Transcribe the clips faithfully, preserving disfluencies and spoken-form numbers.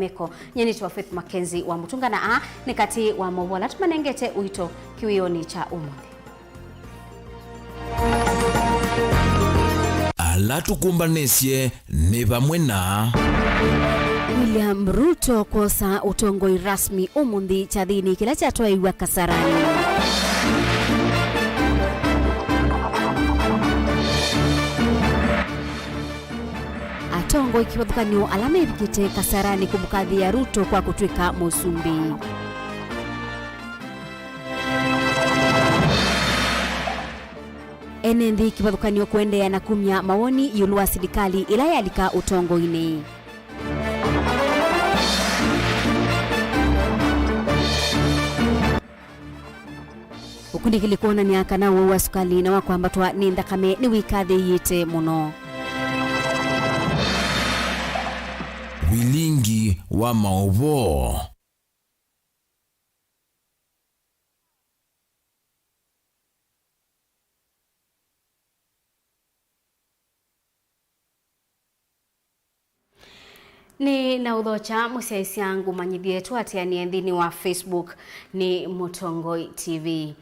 Meko. Nyie nĩtawa Faith Mackenzie wa Mũtungana. Aa nĩ katĩ wa maũvoo ala tũmanengete ũito kĩwĩonĩ kya ũmũnthĩ. Ala tũkũmbanĩsye nĩ vamwe na William Ruto kwosa ũtongoi rasmi ũmũnthĩ kyathĩnĩ kĩla kyatwaĩw'a Kasarani. Atongoi kĩvathũkany'o ala mevikĩte Kasarani kũmũkathĩĩa Ruto kwa kũtw'ĩka mũsumbĩ. Ene nthĩ kĩvathũkany'o kũendeea na kumya mawoni ĩũlũ wa silikalĩ ĩla yalika ũtongoinĩ. Ũkunĩkĩli kwonany'a kana ũwau wa sukalĩ na wa kwambatwa nĩ nthakame nĩwĩkathĩĩĩte mũno. Vilingi wa maũvoo. Nĩ na ũthokya mũsyaĩĩsya ngũmanyĩthye tũatĩanĩe nthĩnĩ wa Facebook nĩ Mũtongoi T V.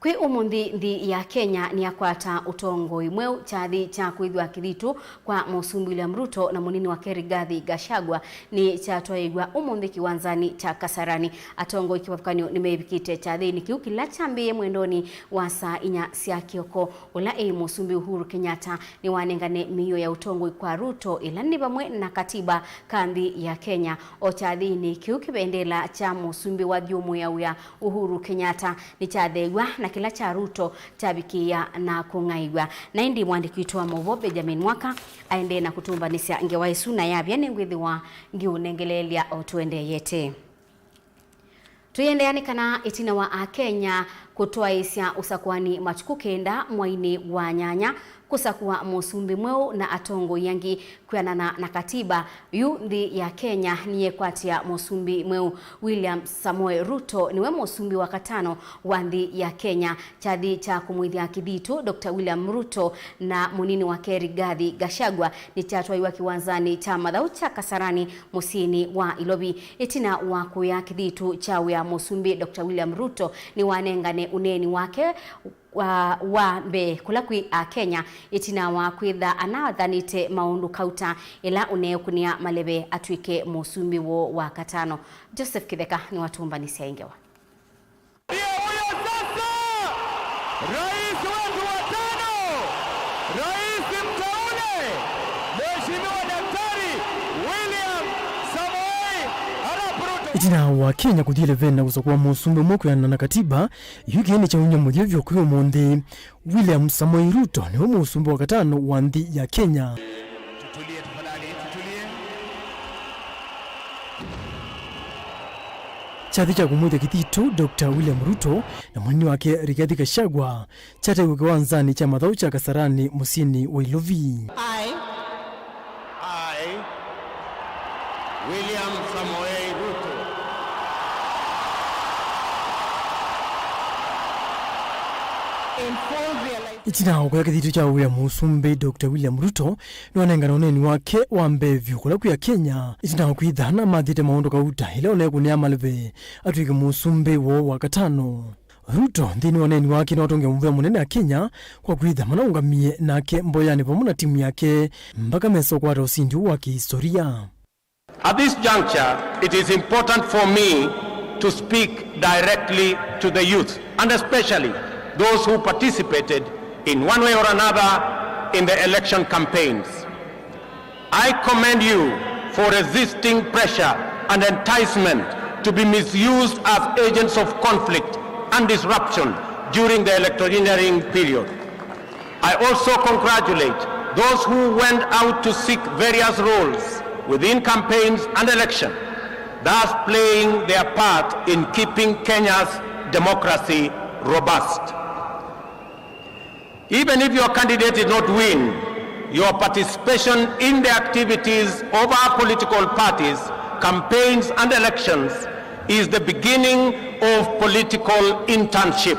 Kwĩ ũmũnthĩ nthĩ ya Kenya nĩyakwata ũtongoi mweũ. Kyathĩ kya kwĩthw'a kĩthitũ kwa Mũsumbĩ William Ruto na mũnini wake Rigathi Gachagua nĩkyatwaĩw'a ũmũnthĩ kĩwanzanĩ kya Kasarani. Atongoi kĩvathũkany'o nĩmevikĩte kyathĩnĩ kĩu kĩla kyambĩĩe mwendonĩ wa saa inya sya kĩoko. Ũla ĩ Mũsumbĩ Uhuru Kenyatta nĩwanengane mĩio ya ũtongoi kwa Ruto, ĩla nĩ vamwe na katiba ka nthĩ ya Kenya. O kyathĩnĩ kĩu, kĩvendela kya mũsumbĩ wa thyũmũ ya wĩa Uhuru Kenyatta nĩkyatheew'a, na kĩla kya Ruto kyavikĩĩa na kũng'aiw'a. Na ĩndĩ mũandĩki witũ wa maũvoo Benjamin Mwaka aendee na kũtũmbanĩsya ngewa ĩsu, na yavya nĩngwĩthĩwa ngĩũnengeleelya o tũendeeyete. Tũiendeea nĩ kana ĩtina wa Akenya kũtwaĩĩsya ũsakũani matukũ kenda mwainĩ wa nyanya kũsakũa mũsumbĩ mweũ na atongoi angĩ kwĩanana na katiba, yu nthĩ ya Kenya nĩyekwatĩa mũsumbĩ mweũ. William Samoei Ruto nĩwe mũsumbĩ wa katano wa nthĩ ya Kenya. Kyathĩ kya kũmwĩthya kĩthitũ Doctor William Ruto na mũnini wake Rigathi Gachagua nĩkyatwaiwa kĩwanzanĩ kya mathaũ kya Kasarani mũsyĩnĩ wa Ilovi. Ĩtina wa kũya kĩthitũ kya wĩa mũsumbĩ, Doctor William Ruto nĩwanengane ũneeni wake wa, wa mbee kũla kwĩ Akenya, ĩtina wa kwĩtha anathanĩte maũndũ kauta ĩla ũneekũnĩa maleve atw'ĩke mũsumbĩ woo wa katano. Joseph Kĩtheka nĩwatũmbanĩsya ĩ ngewa. Ndiye huyo sasa, rais wetu wa tano, rais mteule, Mheshimiwa Daktari William Samoei Arap Ruto. Ĩtina wa Kenya kũthi ĩleveni na kũsakũa mũsumbĩ ũmwe kwĩanana na katiba, yu kĩĩ nĩkyaumya mũthya vyũ kwĩ ũmũnthĩ. William Samoei Ruto nĩwe mũsumbĩ wa katano wa nthĩ ya Kenya. Tutulie tafadhali, tutulie. Kyathĩ kya kũmwĩthya kĩthitũ Doctor William Ruto na mũnini wake Rigathi Gachagua kyataiwe kĩwanzanĩ kya mathaũ kya Kasarani mũsyĩnĩ wa Ilovi. I, I, William Samoei Ruto, in full realization. Ĩtina wa kũya kĩthitũ kya wĩa mũsumbĩ, Doctor William Ruto nĩwanengana ũneeni wake wa mbee vyũ kũla kwĩ Akenya, ĩtina wa kwĩtha namathĩte maũndũ kauta ĩla ũneekũnĩa maleve atw'ĩke mũsumbĩ woo wa katano. Ruto nthĩnĩ wa ũneeni wake nĩwatũngie mũvea mũnene Akenya kwa kwĩtha manaũngamie nake mboyanĩ vamwe na timu yake mbaka mesa ũkwata ũsindi ũũ wa kĩhistoria. At this juncture, it is important for me to speak directly to the youth, and especially those who participated in one way or another in the election campaigns. I commend you for resisting pressure and enticement to be misused as agents of conflict and disruption during the electioneering period. I also congratulate those who went out to seek various roles within campaigns and election, thus playing their part in keeping Kenya's democracy robust. Even if your candidate did not win, your participation in the activities of our political parties, campaigns and elections is the beginning of political internship.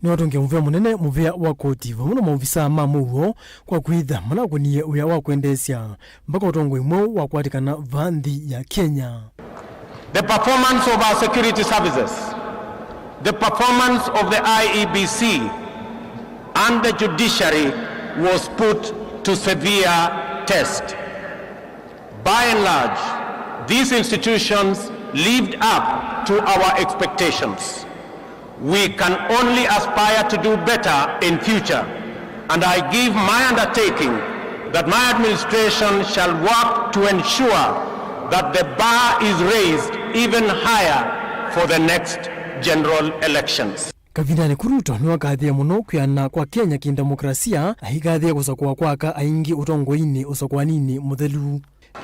Nĩwatũngĩa mũvea mũnene mũvea wa koti vamwe na maovisaa ma mũuo kwa kwĩtha manakũnie wĩa wa kwendeesya mbaka ũtongoi mweũ wakwatĩkana vaa nthĩ ya Kenya. The performance of our security services, the performance of the I E B C and the judiciary was put to severe test. By and large, these institutions lived up to our expectations. We can only aspire to do better in future, and I give my undertaking that my administration shall work to ensure that the bar is raised even higher for the next general elections. Kavindanĩ kau Ruto nĩwakathĩe mũno kwĩana kwa Kenya kĩndemokrasia, aikathĩa kũsakũa kwa aka aingĩ ũtongoinĩ ũsakũaninĩ mũthelu.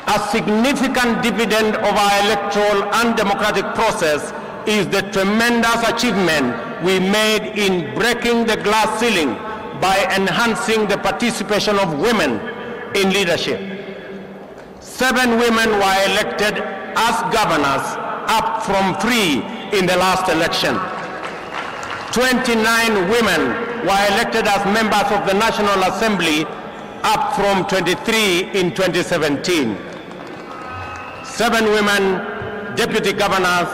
A significant dividend of our electoral and democratic process is the tremendous achievement we made in breaking the glass ceiling by enhancing the participation of women in leadership. Seven women were elected as governors, up from three in the last election. Twenty-nine women were elected as members of the National Assembly, up from twenty-three in twenty seventeen. Seven women deputy governors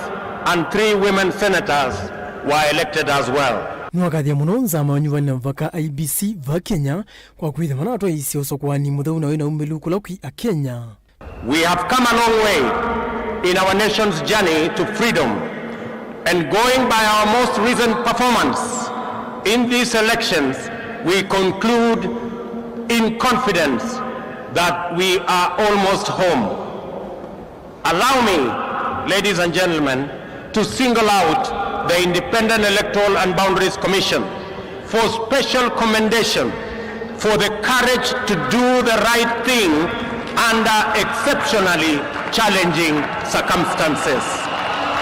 and three women senators were elected as well. Nĩwakathĩa mũno nzama ya ũnyuvani na mavaka I E B C va Kenya kwa kwĩtha manatwaĩĩsye ũsakũani mũtheu na wĩna umĩlu kũla kwĩ Akenya. We have come a long way in our nation's journey to freedom, and going by our most recent performance in these elections, we conclude in confidence that we are almost home. Allow me, ladies and gentlemen, to single out the Independent Electoral and Boundaries Commission for special commendation for the courage to do the right thing under exceptionally challenging circumstances.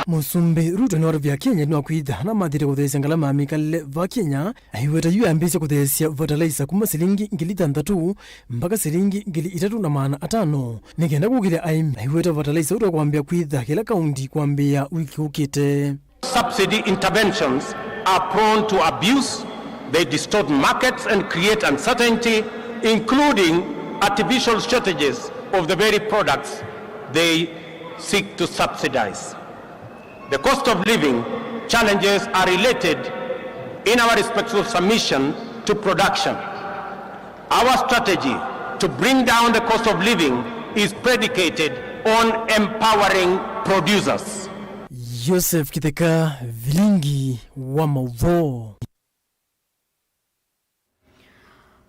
Mũsumbĩ Ruto nĩwatavya Akenya nĩwakwĩtha namathĩte kũtheesya ngalama ya mĩkalĩle va Kenya, aiweta yu yambĩĩsye kũtheesya fertilizer kuma silingi ngili thanthatũ mpaka silingi ngili itatũ na maana atano, nĩ kenda kũkĩlya aĩmi aiweta fertilizer ũtwa kwambĩa kwĩtha kĩla kaunti kwambĩĩa wiki ũkĩte. Subsidy interventions are prone to abuse, they distort markets and create uncertainty, including artificial shortages of the very products they seek to subsidize. The cost of living challenges are related in our respectful submission to production. Our strategy to bring down the cost of living is predicated on empowering producers. Joseph Kitheka, Vilingi wa Mauvoo.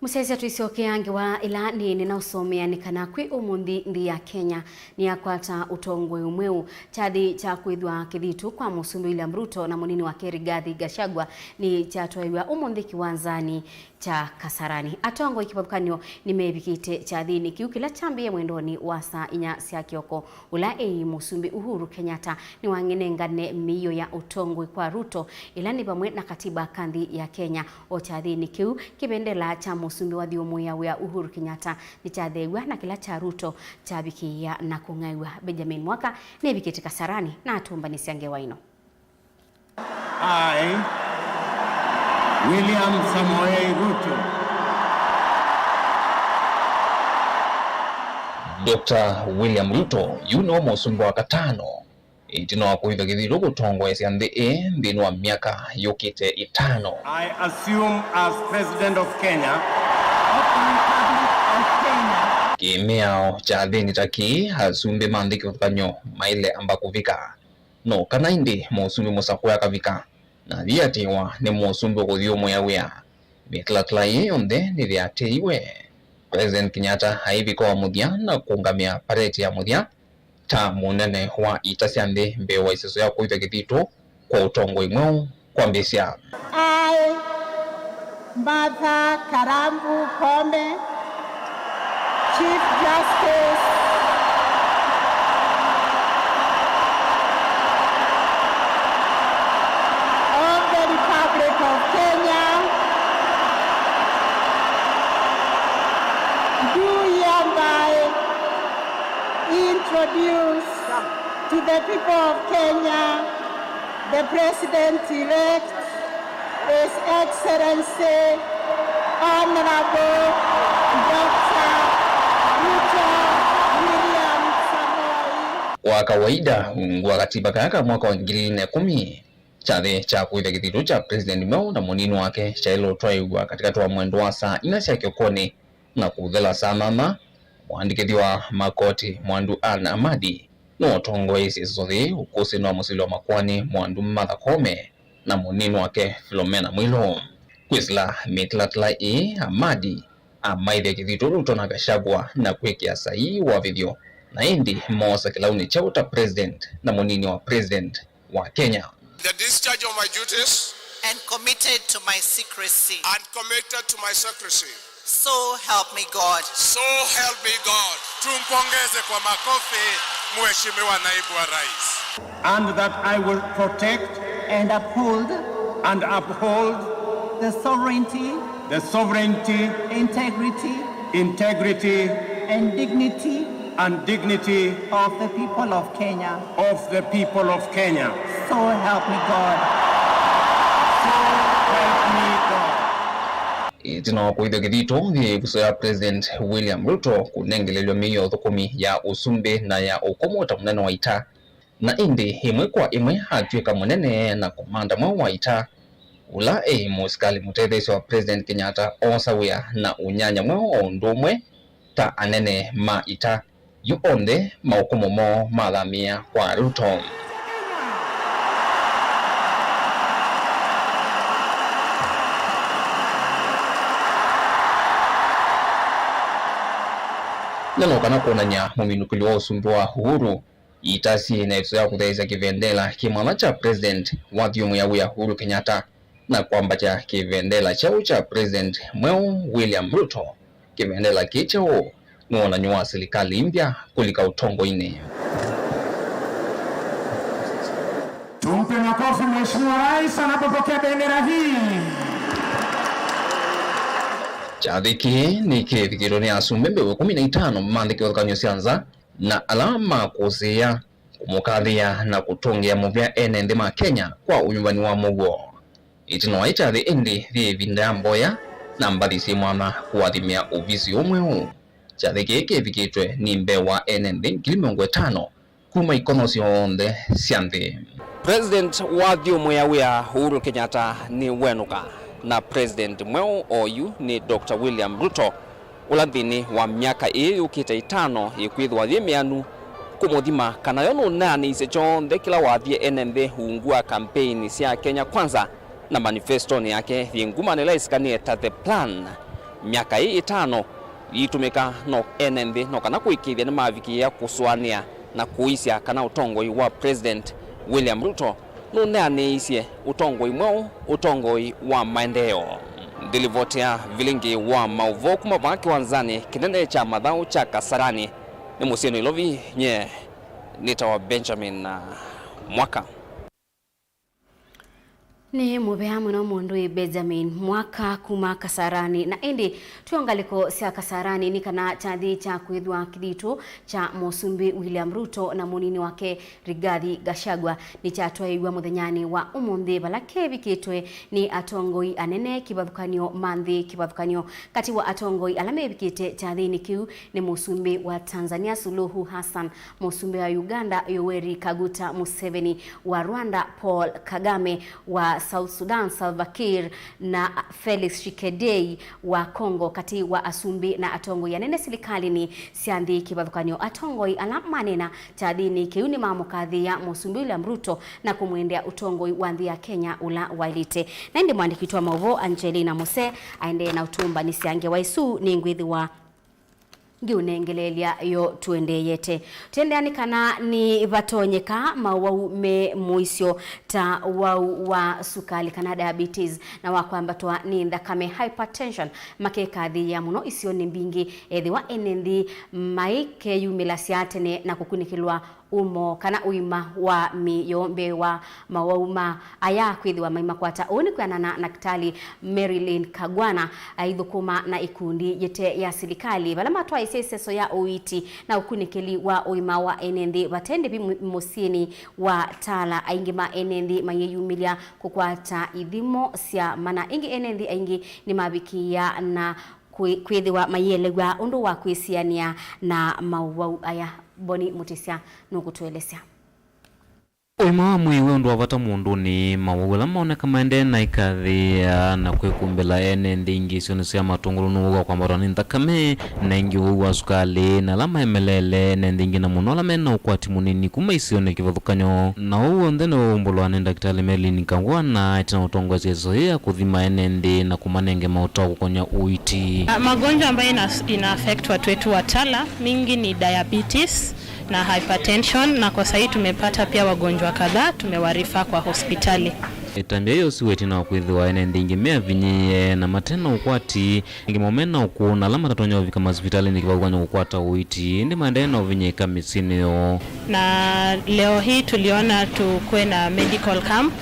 Mũsyaĩĩsya, tũisyokea ngewa ĩla nĩ nĩnaũsomea nĩ kana kwĩ ũmũnthĩ nthĩ ya Kenya nĩyakwata ũtongoi mweũ. Kyathĩ kya kwĩthwa kĩthitũ kwa Mũsumbĩ William Ruto na mũnini wake Rigathi Gachagua nĩkyatwaĩw'a ũmũnthĩ kĩwanzanĩ kya Kasarani. Atongoi kĩvathũkany'o nĩmeevikĩte kyathĩnĩ kĩu kĩla kyambĩĩe mwendonĩ wa saa inya sya kĩoko. Ũla eĩ Mũsumbĩ Uhuru Kenyatta nĩwanengane mĩio ya ũtongoi kwa Ruto, ĩla nĩ vamwe na katiba ka nthĩ ya Kenya. O kyathĩnĩ kĩu, kĩvendela kya Mũsumbĩ wathyũmũĩa wĩa Uhuru Kenyatta nĩkyatheew'a na kĩla kya Ruto kyavikĩĩa na kũng'aĩw'a. Benjamin Mwaka nĩvikĩte Kasarani na atũmbanĩsya ngewa ĩno. I, William Samoei Ruto. Doctor William Ruto, yu nĩwe mũsumbĩ wa katano ĩtina wa kũĩthwa kĩthitũ kũtongoesya nthĩ ĩĩ nthĩnĩ wa myaka yũkĩte ĩtano. I assume as President of Kenya. Kĩmĩao kyathĩnĩ ta kĩĩ, asumbĩ ma nthĩ kĩvathũkany'o maĩle amba kũvika. No kana ĩndĩ mũsumbĩ mũsakũe akavika na ayĩatĩĩwa nĩ mũsumbĩ ũkũthyũmũĩa wĩa, mĩtalatala ĩĩ yonthe nĩyĩatĩĩiwe. President Kenyatta aivika wa mũthya na kũũngamĩa pareti ya mũthya ta mũnene wa ita sya nthĩ mbee wa ĩseso ya kũĩthwa kĩthitũ kwa ũtongoi mweũ kwambĩĩsya. I, Martha Karambu Koome, Chief Justice of the Republic of Kenya, do hereby introduce to the people of Kenya the President-elect, His Excellency Honorable Doctor Ruto William Samoei. Kwa kawaida, ungu wa katiba kaya ka mwaka wa ngili ili na ĩkũmi, kyathĩ kya kũĩthya kĩthito kya President mweũ na mũnini wake kyaĩle ũtwaĩwa katĩkatĩ wa mwendo wa saa inya sya kĩokonĩ na kũthela saa nyanya. Mũandĩkĩthya wa makoti Mwandu Ann Amadi nũtongoeisye ĩseso yĩĩ ũkũsĩnĩ wa mũsili wa makoani Mwandu Martha Koome na mũnini wake Philomena Mwilu. Kwĩsĩla mĩtalatala ĩĩ, Amadi amaĩthya kĩthito Ruto na Gachagua na kwĩkĩa saii wavĩthyo, na ĩndĩ moosa kĩlaunĩ kyeũ ta President na mũnini wa President wa Kenya. The discharge of my duties. And committed to my secrecy. And committed to my secrecy. So help me God. So help me God. Tumpongeze kwa makofi, Mheshimiwa Naibu wa Rais. And that I will protect. And uphold. And uphold. The sovereignty. The sovereignty. Integrity. Integrity. And dignity. And dignity. Of the people of Kenya. Of the people of Kenya. So help me God. So help me God. Ĩtina wa kũĩthya kĩthito, yĩ ĩvuso ya President William Ruto kũnengelelw'a mĩio ya ũthũkũmi ya ũsumbĩ na ya ũkũmũ ta mũnene wa ita, na ĩndĩ ĩmwe kwa ĩmwe atw'ĩka mũnene na komanda mweũ wa ita, ũla ĩ mũsikalĩ mũtetheesya wa President Kenyatta oosa wĩa na ũnyanya mweũ o ũndũ ũmwe ta anene ma ita. Yu onthe maũkũmũ moo mathamĩĩa kwa Ruto. Nĩno kana kwonany'a mũminũkĩlyo wa ũsumbĩ wa Uhuru, ita syĩ na ĩvuso ya kũtheesya kĩvendela kĩ mwanya kya President wathyũmũĩa wĩa Uhuru Kenyatta na kwambatya kĩvendela kyeũ kya President mweũ William Ruto. Kĩvendela kĩĩ kyeũ nĩ wonany'o wa silikalĩ mbya kũlika ũtongoinĩ. Tumpe makofi Mheshimiwa Rais anapopokea bendera hii. Kyathĩ kĩĩ nĩkĩĩthukĩĩtwe nĩ asumbĩ mbee wa ĩkũmi na itano ma nthĩ kĩvathũkany'o sya nza na ala makũsĩĩa kũmũkathĩĩa na kũtũngĩa mũvea ene nthĩ ma Kenya kwa ũnyuvani wa mũuo. Ĩtina wa kyathĩ ĩndĩ yĩ ĩvinda ya mboya na mbathi syĩ mwanya kũathimĩa ovisi ũũ mweũ. Kyathĩ kĩĩ kĩvikĩtwe nĩ mbee wa ene nthĩ ngili mĩongo ĩtano kuma ikono syonthe sya nthĩ. President wathyũmũĩa wĩa Uhuru Kenyatta nĩwenũka, na President mweũ oyu nĩ Doctor William Ruto, ũla nthĩnĩ wa myaka ĩĩ yũkĩte ĩtano ĩkwĩthĩwa yĩ mĩanu, kũmũthima kana yo nũneanĩisye kyonthe kĩla wathie ene nthĩ ungu wa kampeini sya Kenya Kwanza na manifestonĩ yake yĩ nguma na ĩla ĩsikanĩe ta The Plan. Myaka ĩĩ ĩtano yĩitũmĩka no ene nthĩ no kana kũĩkĩĩthya nĩmavikĩĩa kũsũanĩa na kũisya kana ũtongoi wa President William Ruto nũneanĩisye ũtongoi mweũ, ũtongoi wa maendeeo. Ndilivotea vilingi wa maũvoo kuma vaa kĩwanzanĩ kĩnene kya mathaũ kya Kasarani nĩ mũsyĩ Nairobi, nye nĩtawa Benjamin, uh, Mwaka. Nĩ mũvea mũno mũndũ wĩ Benjamin Mwaka kuma Kasarani. Na ĩndĩ twĩ o ngalĩko sya Kasarani nĩ kana kyathĩ kya kwĩthwa kĩthito kya Mũsumbĩ William Ruto na mũnini wake Rigathi Gachagua nĩkyatwaĩiw'a mũthenyanĩ wa ũmũnthĩ, vala kevikĩtwe nĩ atongoi anene kĩvathũkany'o ma nthĩ kĩvathũkany'o. Katĩ wa atongoi ala mevikĩte kyathĩnĩ kĩu nĩ mũsumbĩ wa Tanzania Suluhu Hassan, mũsumbĩ wa Uganda Yoweri Kaguta Museveni, wa Rwanda Paul Kagame, wa South Sudan Salva Kiir, na Felix Tshisekedi wa Congo, katĩ wa asumbĩ na atongoi anene silikalĩnĩ sya nthĩ kĩvathũkany'o. Atongoi ala manena kyathĩnĩ kĩu nĩmamũkathĩĩa Mũsumbĩ William Ruto na kũmwendea ũtongoi wa nthĩ ya Kenya ũla waĩlĩte. Na ĩndĩ mũandĩki witũ wa maũvoo Angelina Muse aendee na ũtũmbanĩsya ngewa ĩsu nĩngwĩthĩwa ngĩũnengeleelya yo tũendeeyete. Tũendeea nĩ kana nĩvatonyeka mawau me mũisyo ta wau wa sukalĩ kana diabetes na wa kwambatwa nĩ nthakame, hypertension, makekathĩĩa mũno isionĩ mbingĩ, ethĩwa ene nthĩ maikeyumĩlasya tene na kũkunĩkĩlwa ũmo kana ũima wa mĩĩ yoo mbee wa mawau ma aya kwĩthĩwa maimakwata. Ũu nĩ kwĩanana na Ndakĩtalĩ Marilyn Kagwana, aithũkũma na ĩkundi yĩte ya silikalĩ, vala matwaĩsye ĩseso ya ũiiti na ũkunĩkĩli wa ũima wa ene nthĩ vate ndĩvi mũ-, mũsyĩnĩ wa Tala. Aingĩ ma ene nthĩ mayĩyumĩlya kũkwata ithimo sya mana. Ĩngĩ ene nthĩ aingĩ nĩmavikĩĩa na kwĩ-, kwĩthĩwa mayĩelew'a ũndũ wa kwĩsianĩa na mawau aya. Boni Mũtĩsya nũkũtũelesya. Ũima wa mwĩĩ wĩ ũndũ wa vata mũndũnĩ. Mawau ala maoneka maendee na ikathĩĩa na kwĩkumbĩla ene nthĩ ingĩ isionĩ sya matũngũlũ nũwau wa kwambatwa nĩ nthakame, na ĩngĩ ũwau wa sukalĩ, na ala maemelele ene nthĩ ingĩ, na mũno ala me na ũkwati mũnini kuma isionĩ kĩvathũkany'o. Na ũu w'onthe nĩwaumbũlwa nĩ Ndakĩtalĩ Marilyn Kagwana ĩtina wa ũtongoesya ĩseso yĩĩ ya kũthima ene nthĩ na kũmanenge maũtao kũkonya ũiiti. Ah, magonjwa ambayo ina, ina affect watu wetu wa Tala mingi ni diabetes na hypertension, na kwa sahii tumepata pia wagonjwa kadhaa, tumewarifaa kwa hospitali. Ĩtambya yĩĩ yosiwe ĩtina wa kwĩthĩwa ene nthĩ ingĩ meavinyĩĩe na mate na ũkwati, angĩ moo me na ũkũũ, na ala matatonya ũvika masivitalĩnĩ kĩvathũkany'o kũkwata ũiiti, ĩndĩ maendee na ũvinyĩĩka mĩsyĩnĩ yoo. Na leo hii tuliona tukuwe na medical camp,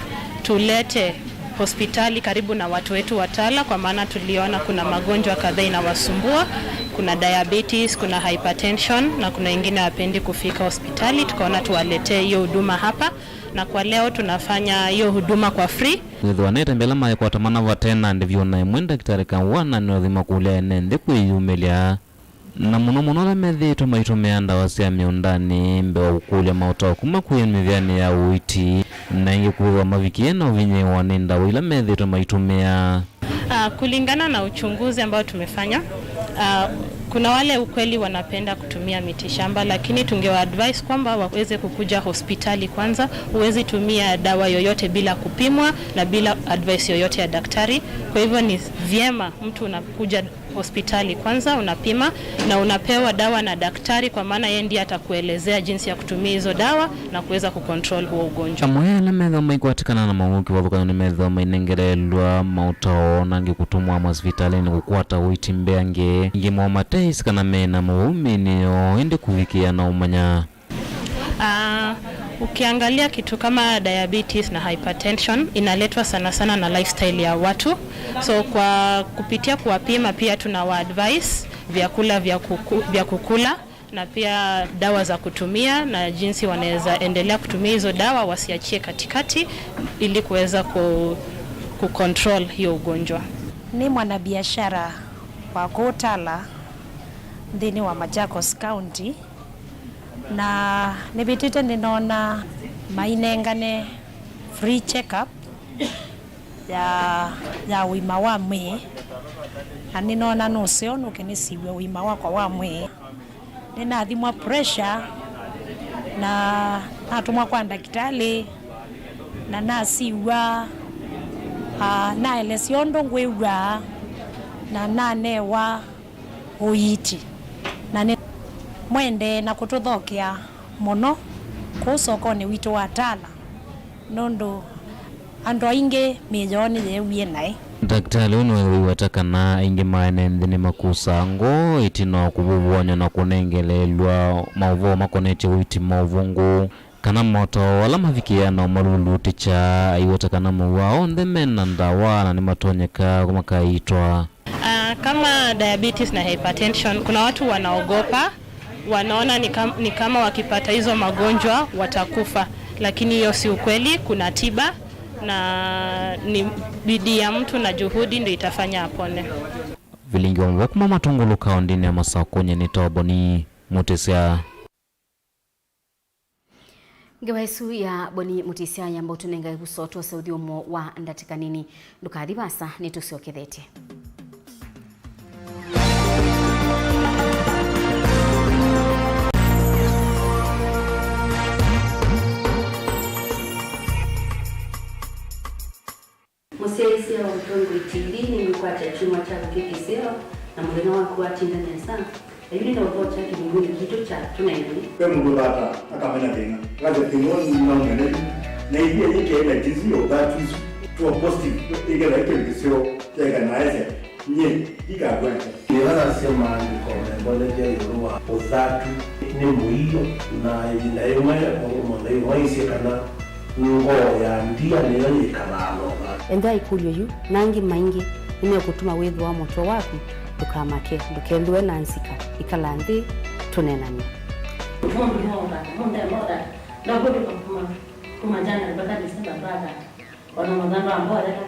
tulete hospitali karibu na watu wetu wa Tala, kwa maana tuliona kuna magonjwa kadhaa inawasumbua. Kuna diabetes, kuna hypertension, na kuna wengine hawapendi kufika hospitali. Tukaona tuwaletee hiyo huduma hapa, na kwa leo tunafanya hiyo huduma kwa free. Kwĩthĩwa na ĩtambya ĩla maĩkwata mana vate na ndĩvi o na ĩmwe, Ndakĩtalĩ Kagwana nĩwathi makũlya ene nthĩ kwĩyumĩlya, na mũno mũno ala methĩĩtwe maitũmĩa ndawa sya mĩũndanĩ mbee wa kũkũlya maũtao kuma kwĩ mĩvĩanĩ ya ũiiti, na ĩngĩ kwĩthĩwa mavikĩe na ũvinyĩĩwa nĩ ndawa ila methĩĩtwe maitũmĩa. Ah, kulingana na uchunguzi ambao tumefanya, ah, kuna wale ukweli wanapenda kutumia miti shamba, lakini tungewa advise kwamba waweze kukuja hospitali kwanza. Huwezi tumia dawa yoyote bila kupimwa na bila advice yoyote ya daktari. Kwa hivyo ni vyema mtu unakuja hospitali kwanza, unapima na unapewa dawa na daktari, kwa maana yeye ndiye atakuelezea jinsi ya kutumia hizo dawa na kuweza kucontrol huo ugonjwa. Amwe ala methĩwa maikwatĩkana na mawau kĩvathũkany'o nĩmethĩwa mainengeleelw'a maũtao, na angĩ kũtũmwa masivitalĩnĩ kũkwata ũiiti mbeange. Angĩ moo mateĩsĩ kana me na mawau mĩĩnĩ yoo, ĩndĩ kũvikĩa na ũmanya. Ah, ukiangalia kitu kama diabetes na hypertension inaletwa sana sana na lifestyle ya watu. So kwa kupitia kuwapima pia tunawa advise vyakula vya kuku-, vya kukula na pia dawa za kutumia na jinsi wanaweza endelea kutumia hizo dawa, wasiachie katikati ili kuweza ku-, kucontrol hiyo ugonjwa. Nĩ mwanabiashara wa kũũ Tala nthĩnĩ wa Machakos County. Na nĩvĩtĩte nĩnoona mainengane free check-up ya, ya ũima wa mwĩĩ, na nĩnoona nũseo nũke nĩsiw'e ũima wakwa wa mwĩĩ. Nĩnathimwa pressure, na natũmwa kwa ndakĩtalĩ, na nasiw'a, ah, naelesya ũndũ ngwĩw'aa, na nanewa ũiiti, na nĩ mwendee na kũtũthokea mũno kũu sokonĩ witũ wa Tala, nũndũ andũ aingĩ mĩĩ yoo nĩyeewie naĩ. Ndakĩtalĩ ũũ nĩwaiweta kana aingĩ ma ene nthĩ nĩmakusaa ngoo ĩtina wa kũvũvũany'a na kũnengeleelw'a maũvoo makonetye ũiiti maũvũngũ. Kana motao ala mavikĩaa na ũmalulutĩkya, aiweta kana mawau onthe me na ndawa na nĩmatonyeka makaitwa. Ah, kama diabetes na hypertension, kuna watu wanaogopa, wanaona ni kam-, ni kama wakipata hizo magonjwa watakufa, lakini hiyo si ukweli, kuna tiba na ni bidii ya mtu na juhudi ndio itafanya apone. Vilingi wa mavoko ma matũngũlũ kaũndĩnĩ ya Masaku, nyie nĩtawa Boni Mũtĩsya. Ngewa ĩsu ya Boni Mũtĩsya yamba ũtũnenga ĩvuso twose ũthyũmũo wa ndatĩka nini. Ndũkathi vaasa, nĩtũsyokethetye. Mũsyaĩĩsya wa Ũtongoi T V nĩngũkwatya kyumwa kyaku kĩ kĩseo na mũthenya waku watinda nesa. Na yu nĩnaũthokya kĩlungunĩ kitũ kya tũnenganĩ. Ve mũndũ ũthata akamena thĩna, akasya thĩna ũũ nĩnaũmena yu, na ĩthĩa yĩkee na ĩtisi ya ũthatu isu tũa positive, ĩkethwa ĩ kĩndũ kĩseo kyaĩka na aesya, nyie ndikakwatya. Nĩvanasya maandĩko membonethya ĩũlũ wa ũthatu. Nĩ mũio, na ĩvinda yĩmwe maũndũ monthe ĩmwaĩsye kana ngoo ya ndia nĩyo yĩkalaa na ũthasyo. Ethĩa ĩkũlyo yu na angĩ maingĩ nĩmekũtuma wĩthĩwa mũtwe waku. Ndũkamake, ndũkethĩwe na nzika. Ĩkala nthĩ, tũneenany'e. Mũndũ no ũthata, mũndũ no ũthata. Ndakũtũka kuma, kuma January mpaka December ndwathata. Ona mũthando wa mbolela,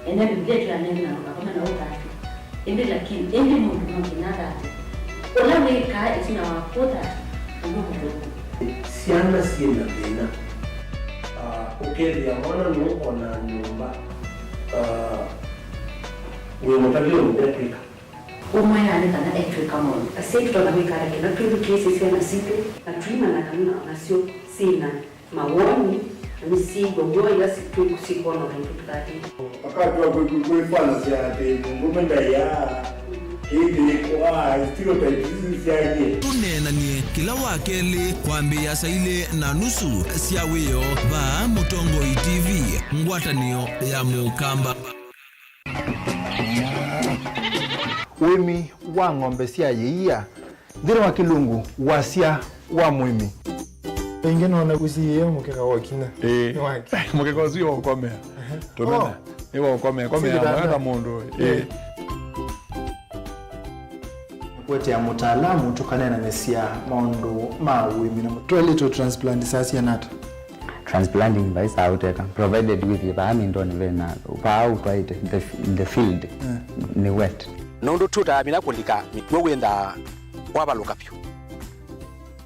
ene Biblia ĩtwĩanĩe na ndũkakome na ũthatu. Ĩndĩ lakini, ĩndĩ mũndũ no nginya athate. Ũla wĩkaa ĩtina wa kũthata, nĩw'o mũthũku. Syana syĩ na thĩna. Ah, ũkethĩa mwana nũkona nyũmba, ah, wĩ mũtavye ũndũ ekwĩka. Ũmwe nĩ kana etwĩka maũndũ. Asyai tũtonya kwĩka ata kĩla twĩthukĩĩsye syana sitũ na tũimanya kana nasyo syĩ na mawoni, na nĩsyĩw'a w'o ila si-, twĩ-, sikwona o na itũ tũthatĩte. Akatw'a kwĩ-, kwĩ-, kwĩfanasya atĩ mũndũũme ndaiaa, ĩndĩ kwa stereotypes isu syaie. Tũneenanie kĩla wa kelĩ kwambĩĩa saa ilĩ na nusu sya wĩoo vaa Mũtongoi T V, ngwatanĩo ya Mũkamba. Ũĩmi wa ng'ombe sya yĩia. Nthĩnĩ wa Kĩlungu, wasya wa mũĩmi. Ĩngĩ nona ũsiĩĩe mũkeka wa ũkinya. Ĩĩ. Nĩ wake. Mũkeka ũsu nĩ wa ũkomea. Tũmena. Oh. Nĩ wa ũkomea. Komea. Sisi dada. Mwana mũndũ. Ĩĩ. Ĩĩ. Kũetea mũtaalamu tũkaneenanĩsya maũndũ ma ũĩmi na mũtwaĩlĩtwe transplant saa siana ata? Transplanting vai saa ũteka, provided with vaa mindoni vena, vaa ũtwaĩte, the, the field, eh, nĩ wet. Nũndũ tũtamina kũlika mĩkw'ũ wĩnthaa wavalũka vyũ.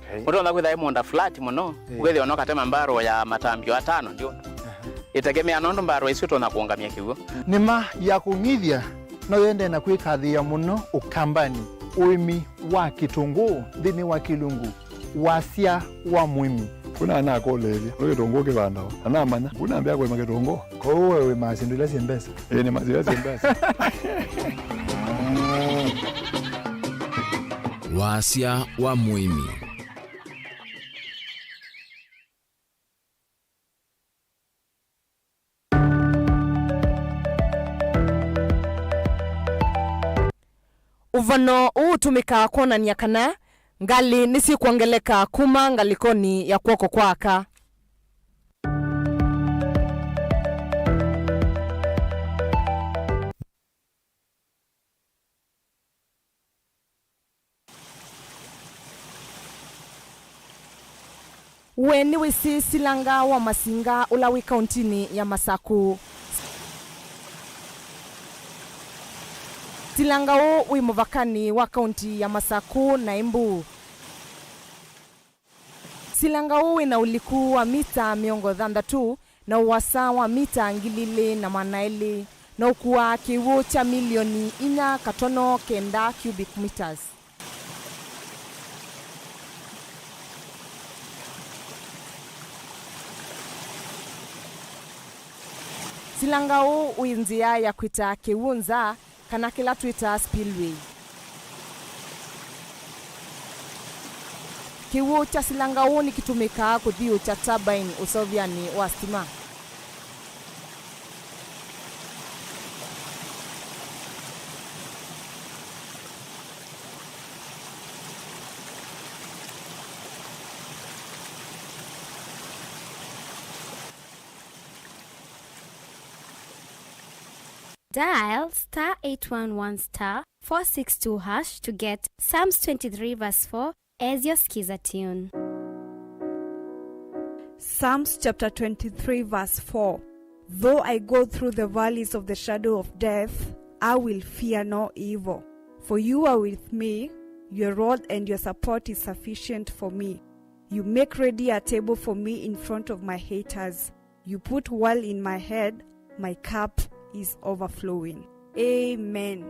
Okay. Ũtonya kwĩtha ĩ mũũnda flat mũno, eh, ũkethĩa ona ũkatema mbarũ ya matambio atano ndio. Aha. Ĩtegemea nũndũ mbarũ ĩsu ĩtonya kũũngamya kĩw'ũ. Nĩma ya kũng'ithya no yendee na kwĩkathĩĩa mũno Ũkambanĩ, ũĩmi wa kĩtũngũũ nthĩnĩ wa Kĩlungu. Wasya wa mũĩmi. Kuna anakũlĩĩlya, nĩ kĩtũngũũ kĩvandawa? Na namanya, kuna ambĩa kũĩma kĩtũngũũ. Kwoou we wĩmaa syĩndũ ila syĩ mbesa? Ĩĩ, nĩmaa syĩndũ ila syĩ mbesa. Wasya wa mũĩmi. Ũvano ũũ ũtũmĩkaa kwonany'a kana ngalĩ nĩsyĩkwongeleka kuma ngalĩkonĩ ya kw'oko kwa aka. We nĩwĩsĩ silanga wa Masinga ũla wĩ kauntinĩ ya Masakũ? Silanga ũũ wĩ mũvakanĩ wa kaunti ya Masakũ na Embu. Silanga ũũ wĩ na ũliku wa mita mĩongo thanthatũ na ũasa wa mita ngili ilĩ na maana elĩ, na ũkuaa kĩw'ũ kya milioni inya katono kenda cubic meters. Silanga ũũ wĩ nzĩa ya kwĩta kĩw'ũ nza, kana kĩla twĩtaa spillway. Kĩw'ũ kya silanga ũũ nĩkĩtũmĩkaa kũthiũũkya turbine ũseũvyanĩ wa sitima. Dial star eight one one star four six two hash to get Psalms twenty-three verse four as your skiza tune. Psalms chapter twenty-three verse four. Though I go through the valleys of the shadow of death, I will fear no evil. For you are with me, your rod and your support is sufficient for me. You make ready a table for me in front of my haters. You put oil in my head, my cup is overflowing. Amen.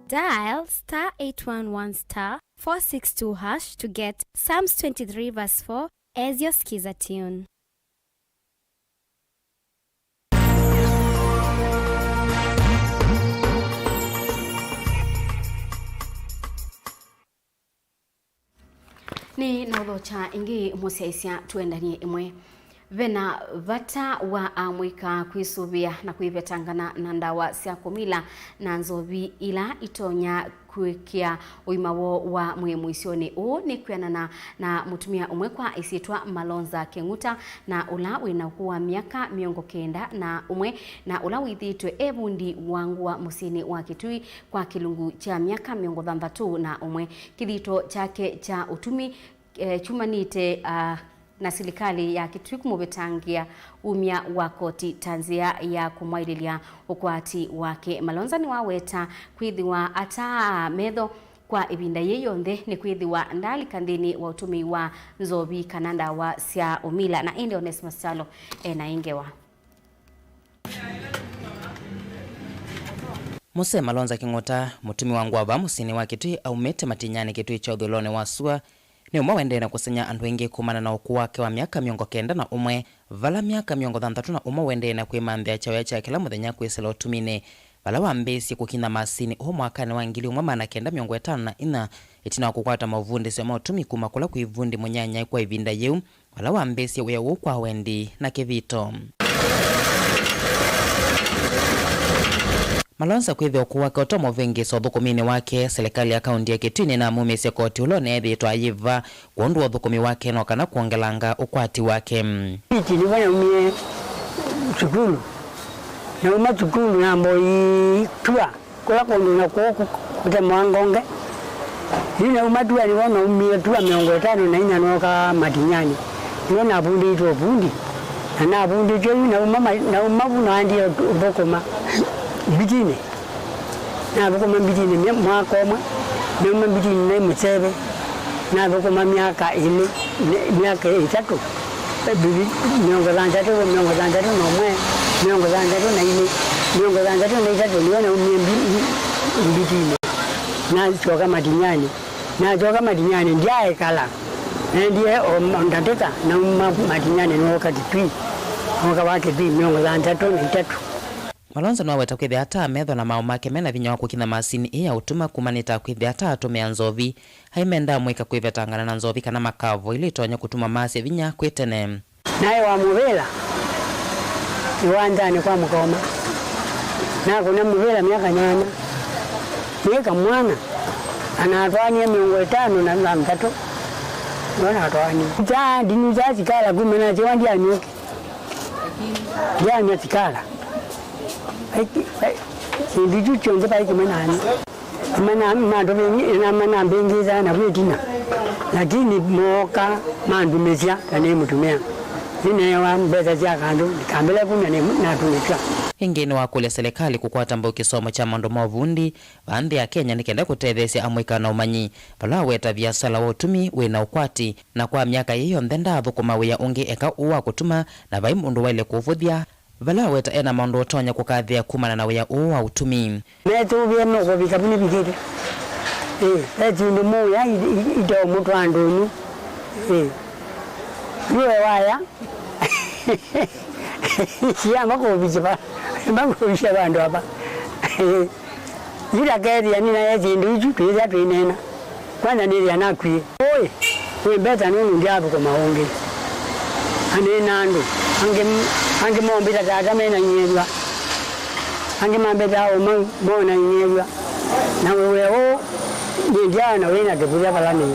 Dial star eight one one star four six two hash to get Psalms twenty-three verse four as your skiza tune. Nĩ naũthokya ĩngĩ mũsyaĩĩsya tũendanie ĩmwe. Ve na vata wa amũika kwĩsũvĩa na kwĩvetangana na ndawa sya kũmila na nzovi ila itonya Kũĩkĩa ũima woo wa mwĩĩ mũisyonĩ ũũ nĩ kwĩanana na mũtumĩa ũmwe kwa ĩsyĩtwa Malonza Kĩng'uta, na ũla wĩ na ũkũũ wa myaka mĩongo kenda na ũmwe, na ũla wĩthĩĩtwe e vundi wa ngũa mũsyĩnĩ wa Kĩtui kwa kĩlungu kya myaka mĩongo thanthatũ na ũmwe. Kĩthito kyake kya ũtumi, eh, kyumanĩte, ah, na silikalĩ ya Kĩtui kũmũvetangĩa umya wa koti ta nzĩa ya kũmwaĩlĩlya ũkwati wake. Malonza nĩwaweta kwĩthĩwa ataa metho kwa ĩvinda yĩĩ yonthe nĩkwĩthĩwa ndaalika nthĩnĩ wa ũtũmĩi wa nzovi kana ndawa sya ũmila. Na ĩndĩ Onesmus Kyalo e na ĩ ngewa. Mũsee Malonza Kĩng'ũta, mũtumi wa ngũa vaa mũsyĩnĩ wa Kĩtui aumĩte Matinyanĩ, Kĩtui kya ũthũĩlonĩ wa sua, nĩ ũmwe waendee na kũseng'a andũ aingĩ kumana na ũkũũ wake wa myaka mĩongo kenda na ũmwe, vala myaka mĩongo thanthatũ na ũmwe waendee na kwĩmanthĩa kyawĩa kya kĩla mũthenya kwĩsĩla ũtuminĩ, vala wambĩĩsye kũkinya masinĩ ũũ mwakanĩ wa ngili ĩmwe maana kenda mĩongo ĩtano na inya, ĩtina wa kũkwata maũvundĩsyo ma ũtumi kuma kũla kwĩ vundi mũnyanyae kwa ĩvinda yĩu, vala wambĩĩsye wĩa ũũ kwa wendi na kĩthito. Malonza kwĩthĩa ũkũũ wake ũto mũvĩngĩĩso ũthũkũminĩ wake, silikalĩ ya kaunti ya Kĩtui nĩnamumĩsye koti ũla ũneethĩĩtwe ayĩva kwondũ wa ũthũkũmi wake no kana kwongelanga ũkwati wake. Ĩti nĩvo naumie sukulu. Nauma sukulu namboi tua. Kũla kũndũ na kũũ kũ-, kũtemoa ngonge. Yu nauma tua nĩvo naumie tua mĩongo ĩtano na inya nooka Matinyanĩ. Nĩvo navundĩtwe ũvundi. Na navundĩtwe yu nauma ma-, nauma vu naendie ũthũkũma mbitinĩ. Nathũkũma mbitinĩ mya-, mwaka ũmwe. Nauma mbitinĩ naĩ mũseve. Nathũkũma myaka ĩlĩ, my-, myaka ĩtatũ. Mĩongo thanthatũ, mĩongo thanthatũ na ũmwe, mĩongo thanthatũ na ilĩ, mĩongo thanthatũ na itatũ nĩyo naumie mbi-, mbi-, mbitinĩ. Nasyoka Matinyanĩ. Nasyoka Matinyanĩ, ndyaekala. Naendie o ma-, ndatĩka, nauma Matinyanĩ nooka Kĩtui. Nooka vaa Kĩtui mĩongo thanthatũ na itatũ. Malonza nĩwaweta kwĩthĩa ataa metho na maaũ make mena vinya wa kũkinya masinĩ ĩĩ ya ũtuma kuma nĩ ta kwĩthĩa ataatũmĩa nzovi. Aĩ mendaa mũika kwĩvetangana na nzovi kana makavo ila itonya kũtuma maasya vinya kwĩ tene. Naĩ wa mũvĩla ĩwanzanĩ kwa mũkoma. Nakũna mũvĩla myaka nyanya. Nĩ kamwana, na natwaanie mĩongo ĩtano na thanthatũ. Nĩo natwaanie. Kyaa ndinyu kyaa sikala kuma nasyowa ndyaanywa kĩ. Ndyaanywa sikala. Vai kĩ-, vai-, syĩndũ isu syonthe vai kĩmwe nanywa. Mana-, matũvĩngĩ-, na manambĩngĩĩsaa navu ĩtina. Lakini mooka mandumĩsya ta nĩ mũtumĩa. Nĩneewa mbesa sya kandũ, ndikambĩle kumya nĩ natũmĩtw'a. Ĩngĩ nĩwakũlya silikalĩ kũkwata mbau kĩsomo kya maũndũ ma ũvundi vaa nthĩ ya Kenya nĩ kenda kũtetheesya amũika na ũmanyi, vala aweta viasala wa ũtumi wĩ na ũkwati, na kwa myaka yĩĩ yonthe ndaathũkũma wĩa ũngĩ eka ũũ wa kũtuma, na vai mũndũ waĩle kũũvũthya, vala aweta e na maũndũ ũtonya kũkathĩa kumana na wĩa ũũ wa ũtumi. Metũvĩe nũkũvika vu nĩvikĩte. Ĩĩ, ve syĩndũ mũya i-, i-, iteũmũtwaa ndũnyũ. Ĩĩ. Yu e waya. Sia makũvisye va-, makũvisye vandũ ava. Yu ndakethĩa nĩnaye syĩndũ isu twĩthĩa twĩneena. Kwanza nĩthĩa nakwie. Ũĩ, wĩ mbeta nũndũ ndyaathũkũma ũngĩ. Anĩna andũ. Angĩ, angĩ mombĩta tata mena ing'ethwa. Angĩ mambĩta ũmau mona ing'ethwa. Na wĩa ũũ, nĩndyaona wĩna kĩvũthya vala nĩĩ.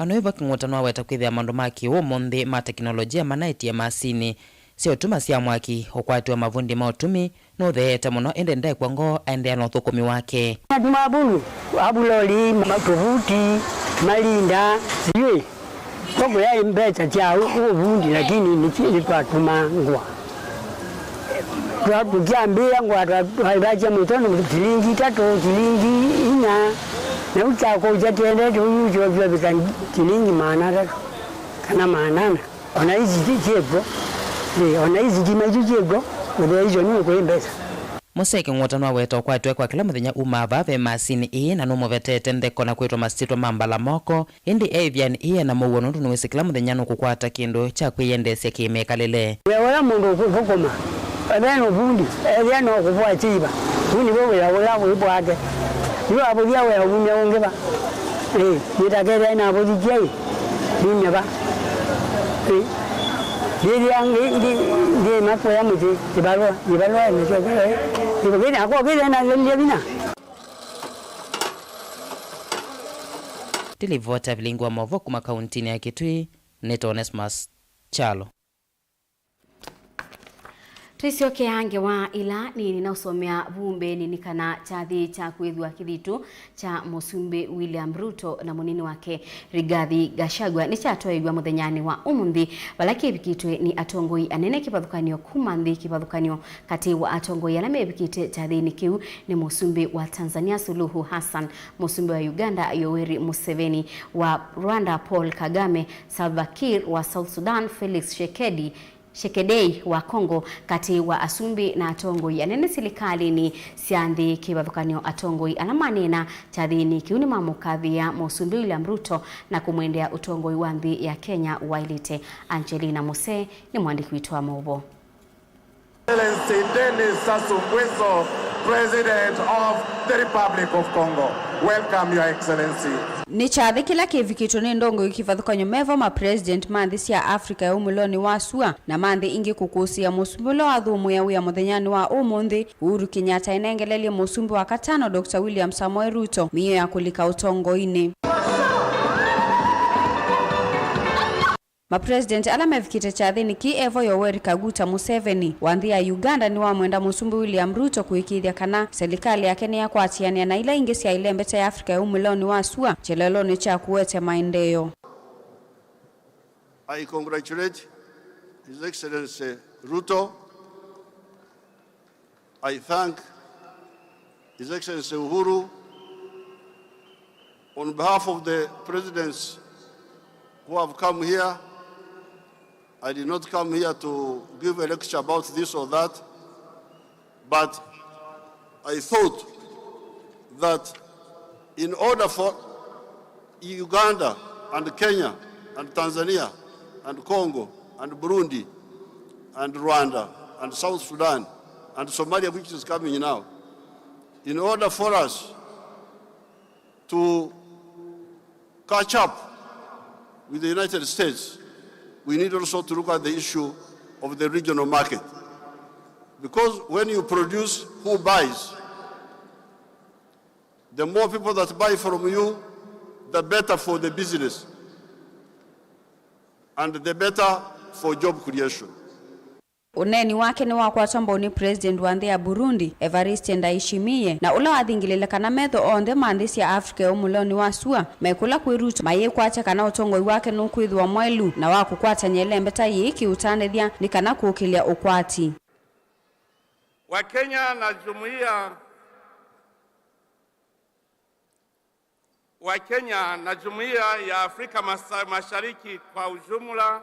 Anoĩva Kĩng'ũta nĩwaweta kwĩthĩa maũndũ ma kĩ-ũmũnthĩ ma tekinolojia manaĩtie masinĩ sya ũtuma sya mwaki, ũkwati wa mavundi ma ũtumi nũtheete mũno, ĩndĩ ndekw'a ngoo aendeea na ũthũkũmi wake. Natumaa vundi avuloli, ma-, tũvuti, malinda, sijui. Kw'oko yaĩ mbesa sya ũ-, ũvundi, lakini nĩsi-, nĩtwatuma ngũa. Twa-, tũkyambĩĩa ngũa, twa-, twaĩvasya mũtono silingi itatũ, silingi inya, na ũkyakũsya tiendete ũyu, syovika silingi maana atatũ kana maana ana. Ona isi ti-, syĩkw'o. Ĩĩ, ona isi sitima isu syĩkw'o, ũthea isu nĩ ũkũĩ mbesa. Mũsee Kĩng'ũta nĩwaweta ũkwati wake wa kĩla mũthenya umaa vaa ve masinĩ ĩĩ, na nũmũvetete ntheko na kwĩtwa masyĩtwa ma mbala moko, ĩndĩ e ĩvĩanĩ ĩĩ ena mũuo nũndũ nĩwĩsĩ kĩla mũthenya nũkũkwata kĩndũ kya kwĩyendeesya kĩ-mĩkalĩle. Wĩa ũla mũndũ ũkũthũkũma, ethĩwa nĩ vundi, ethĩwa no kũvũa syĩiva, ũu nĩw'o wĩa ũla wĩ vwake. Yu avũthya wĩa umya ũngĩ va? Ĩĩ, nĩtakethĩa navũthikye ĩ, nĩmya va? Ĩĩ, ndĩthĩa ngĩ-, ngĩ-, ngĩma kũya mũsyĩ, ĩvalũa, ĩvalũa ĩmĩsyoka, ĩĩ, ĩvũkĩte, akokĩte na lelya vinya. Ndĩ livota vilingi wa maũvoo kuma kauntinĩ ya Kitui, nĩtawa Onesmus Kyalo. Twĩsyokea ngewa ĩla nini na ũsomea vu mbeenĩ nĩ kana kyathĩ kya kwĩthwa kĩthitũ kya Mũsumbĩ William Ruto na mũnini wake Rigathi Gachagua nĩkyatwaĩw'a mũthenyanĩ wa ũmũnthĩ, vala kĩvikĩtwe nĩ atongoi anene kĩvathũkany'o kuma nthĩ. Kĩvathũkany'o katĩ wa atongoi ala mevikĩte kyathĩnĩ kĩu nĩ Mũsumbĩ wa Tanzania Suluhu Hassan, Mũsumbĩ wa Uganda Yoweri Museveni, wa Rwanda Paul Kagame, Salva Kiir wa South Sudan, Felix Tshisekedi, Tshisekedi wa Congo, katĩ wa asumbĩ na atongoi anene silikalĩnĩ sya nthĩ. Kĩvathũkany'o, atongoi ala maneena kyathĩnĩ kĩu nĩmamũkathĩĩa Mũsumbĩ William Ruto na kũmwendea ũtongoi wa nthĩ ya Kenya waĩlĩte. Angelina Musee nĩ mũandĩki witũ wa maũvoo. Excellency Denis Sassou Nguesso, President of the Republic of Congo. Welcome, Your Excellency. Nĩ kyathĩ kĩla kĩvikĩtwe nĩ ndongoi kĩvathũkany'o me vo ma president ma nthĩ sya Africa ya umĩlonĩ wa sua na ma nthĩ ingĩ kũkũsĩĩa mũsumbĩ ũla wathũmũĩa wĩa mũthenyanĩ wa ũmũnthĩ, Uhuru Kenyatta enengelelye mũsumbĩ wa katano Doctor William Samoei Ruto mĩio ya kũlika ũtongoinĩ. Mapresident ala mevikĩte kyathĩnĩ kĩĩ e vo Yoweri Kaguta Museveni wa nthĩ ya Uganda nĩwamwenda Mũsumbĩ William Ruto kũĩkĩĩthya kana silikalĩ yake nĩyakwatĩanĩa na ila ingĩ sya ĩlembeta ya Africa ya umĩlonĩ wa sua kyeleelonĩ kya kũete maendeeo. I congratulate His Excellency Ruto. I thank His Excellency Uhuru on behalf of the presidents who have come here. I did not come here to give a lecture about this or that, but I thought that in order for Uganda and Kenya and Tanzania and Congo and Burundi and Rwanda and South Sudan and Somalia, which is coming now, in order for us to catch up with the United States, we need also to look at the issue of the regional market. Because when you produce, who buys? The more people that buy from you, the better for the business and the better for job creation. Ũneeni wake nĩwakwatwa mbau nĩ President wa nthĩ ya Burundi, Evariste Ndayishimiye, na ũla wathingĩlĩle kana metho onthe ma nthĩ sya Africa ya umũlonĩ wa sua me kũla kwĩ Ruto mayĩkwatya kana ũtongoi wake nũkwĩthĩwa mwaĩlu na wa kũkwatany'a ĩlembeta yĩĩ kĩũtandĩthya nĩ kana kũkĩlya ũkwati. Wakenya na jumuiya wa Kenya na Jumuiya ya Afrika Masa-, Mashariki kwa ujumla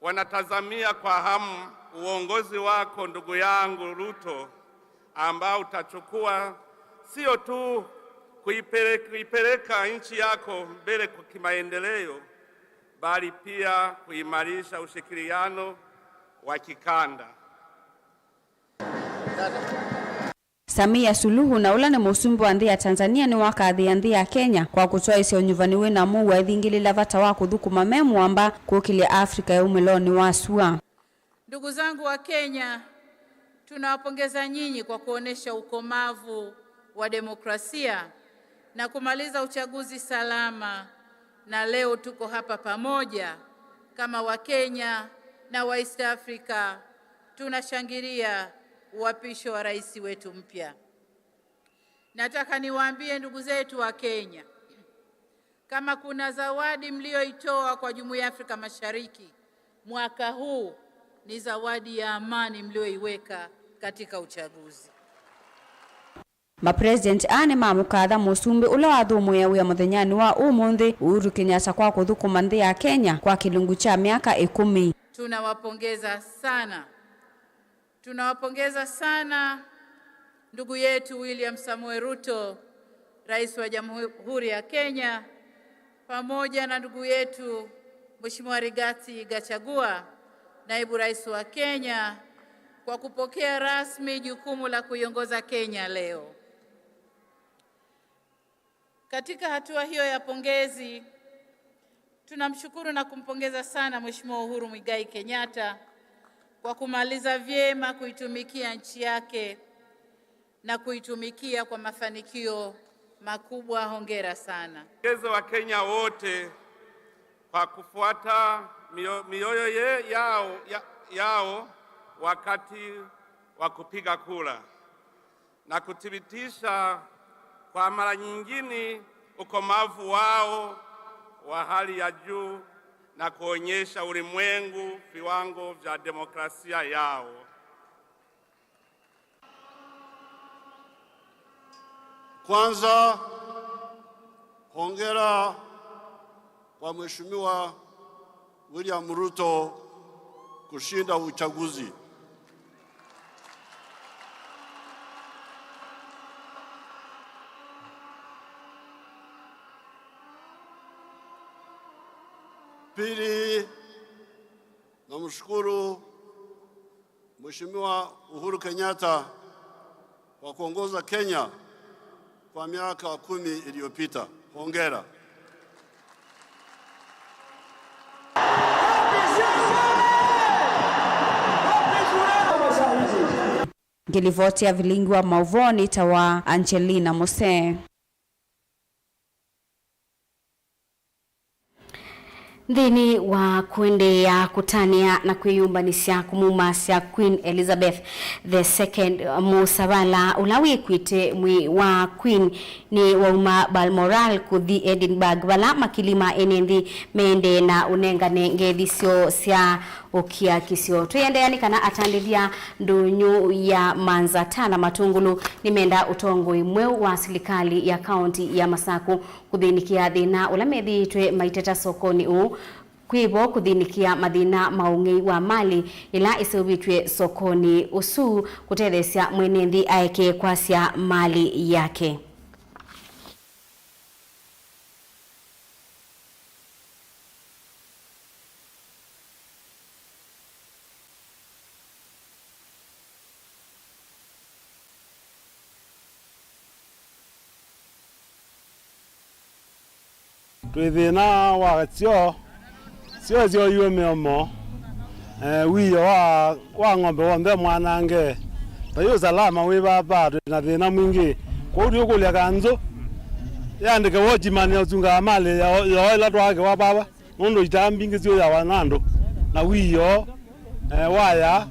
wanatazamia kwa hamu uongozi wako, ndugu yangu Ruto, ambao utachukua sio tu kuipele-, kuipeleka nchi yako mbele kwa kimaendeleo, bali pia kuimarisha ushirikiano wa kikanda. Samia Suluhu, na ũla nĩ mũsumbĩ wa nthĩ ya Tanzania, nĩwakathĩĩa nthĩ ya Kenya kwa kũtwaĩsya ũnyuvani wĩ na mũuo, aithingĩlĩla vata wa kũthũkũma me mũamba kũkĩlya Africa ya umĩlonĩ wa sua. Ndugu zangu wa Kenya, tunawapongeza nyinyi kwa kuonesha ukomavu wa demokrasia na kumaliza uchaguzi salama, na leo tuko hapa pamoja kama Wakenya na wa East Africa, tunashangilia uapisho wa rais wetu mpya. Nataka niwaambie ndugu zetu wa Kenya, kama kuna zawadi mlioitoa kwa Jumuiya ya Afrika Mashariki mwaka huu, ni zawadi ya amani mlioiweka katika uchaguzi. Mapresident aa nĩmamũkatha mũsumbĩ ũla wathũmũĩa wĩa mũthenyanĩ wa ũmũnthĩ, Uhuru Kenyatta, kwa kũthũkũma nthĩ ya Kenya kwa kĩlungu kya myaka ĩkũmi. Tunawapongeza sana. Tunawapongeza sana ndugu yetu William Samoei Ruto, Rais wa Jamhuri ya Kenya, pamoja na ndugu yetu Mheshimiwa Rigathi Gachagua, Naibu Rais wa Kenya, kwa kupokea rasmi jukumu la kuiongoza Kenya leo. Katika hatua hiyo ya pongezi, tunamshukuru na kumpongeza sana Mheshimiwa Uhuru Muigai Kenyatta kwa kumaliza vyema kuitumikia nchi yake na kuitumikia kwa mafanikio makubwa. Hongera sana. Pongeze Wakenya wote kwa kufuata mio-, mioyo ye-, yao, ya-, yao wakati wa kupiga kura na kuthibitisha kwa mara nyingine ukomavu wao wa hali ya juu na kuonyesha ulimwengu viwango vya demokrasia yao. Kwanza, hongera kwa Mheshimiwa William Ruto kushinda uchaguzi. Pili, namshukuru Mheshimiwa Uhuru Kenyatta kwa kuongoza Kenya kwa miaka kumi iliyopita. Hongera. Ngĩlivoti ya vilingi wa maũvoo nĩtawa Angelina Muse. Nthĩnĩ wa kũendeea kũtanĩa na kwĩyũmbanĩsya kũmumasya Queen Elizabeth the second, mũsavala ũla wĩkwĩte mwĩĩ wa Queen nĩwauma Balmoral kũthi Edinburgh, vala makili ma ene nthĩ meendee na ũnengane ngethi syoo sya ũkiakisyo. Twĩendeea nĩ kana atandĩthya ndũnyũ ya Manzata na Matũngũlũ nĩmenda ũtongoi mweũ wa silikalĩ ya kaũnti ya Masaku kũthĩnĩkĩa thĩna ũla methĩĩtwe maiteta sokonĩ ũũ, kwĩ vo kũthĩnĩkĩa mathĩna ma ũng'ei wa malĩ ĩla ĩseũvĩtw'e sokonĩ ũsu kũtetheesya mwene nthĩ aeke kwasya malĩ yake. Twĩ thĩna wa syoo, syoo syoiwe mĩomo, eh, wiio wa, wa ng'ombe w'onthe mwanange. Ta yu ũsalama wĩ vaa, twĩ na thĩna mwingĩ. Kwoou tũikũlya kanzũ yĩandĩke watchman ya ũsungaa malĩ yoo, yoo ĩla twaakĩwa vava. Nũndũ itaa mbingĩ syũyawa na andũ, na wioo, eh, waya,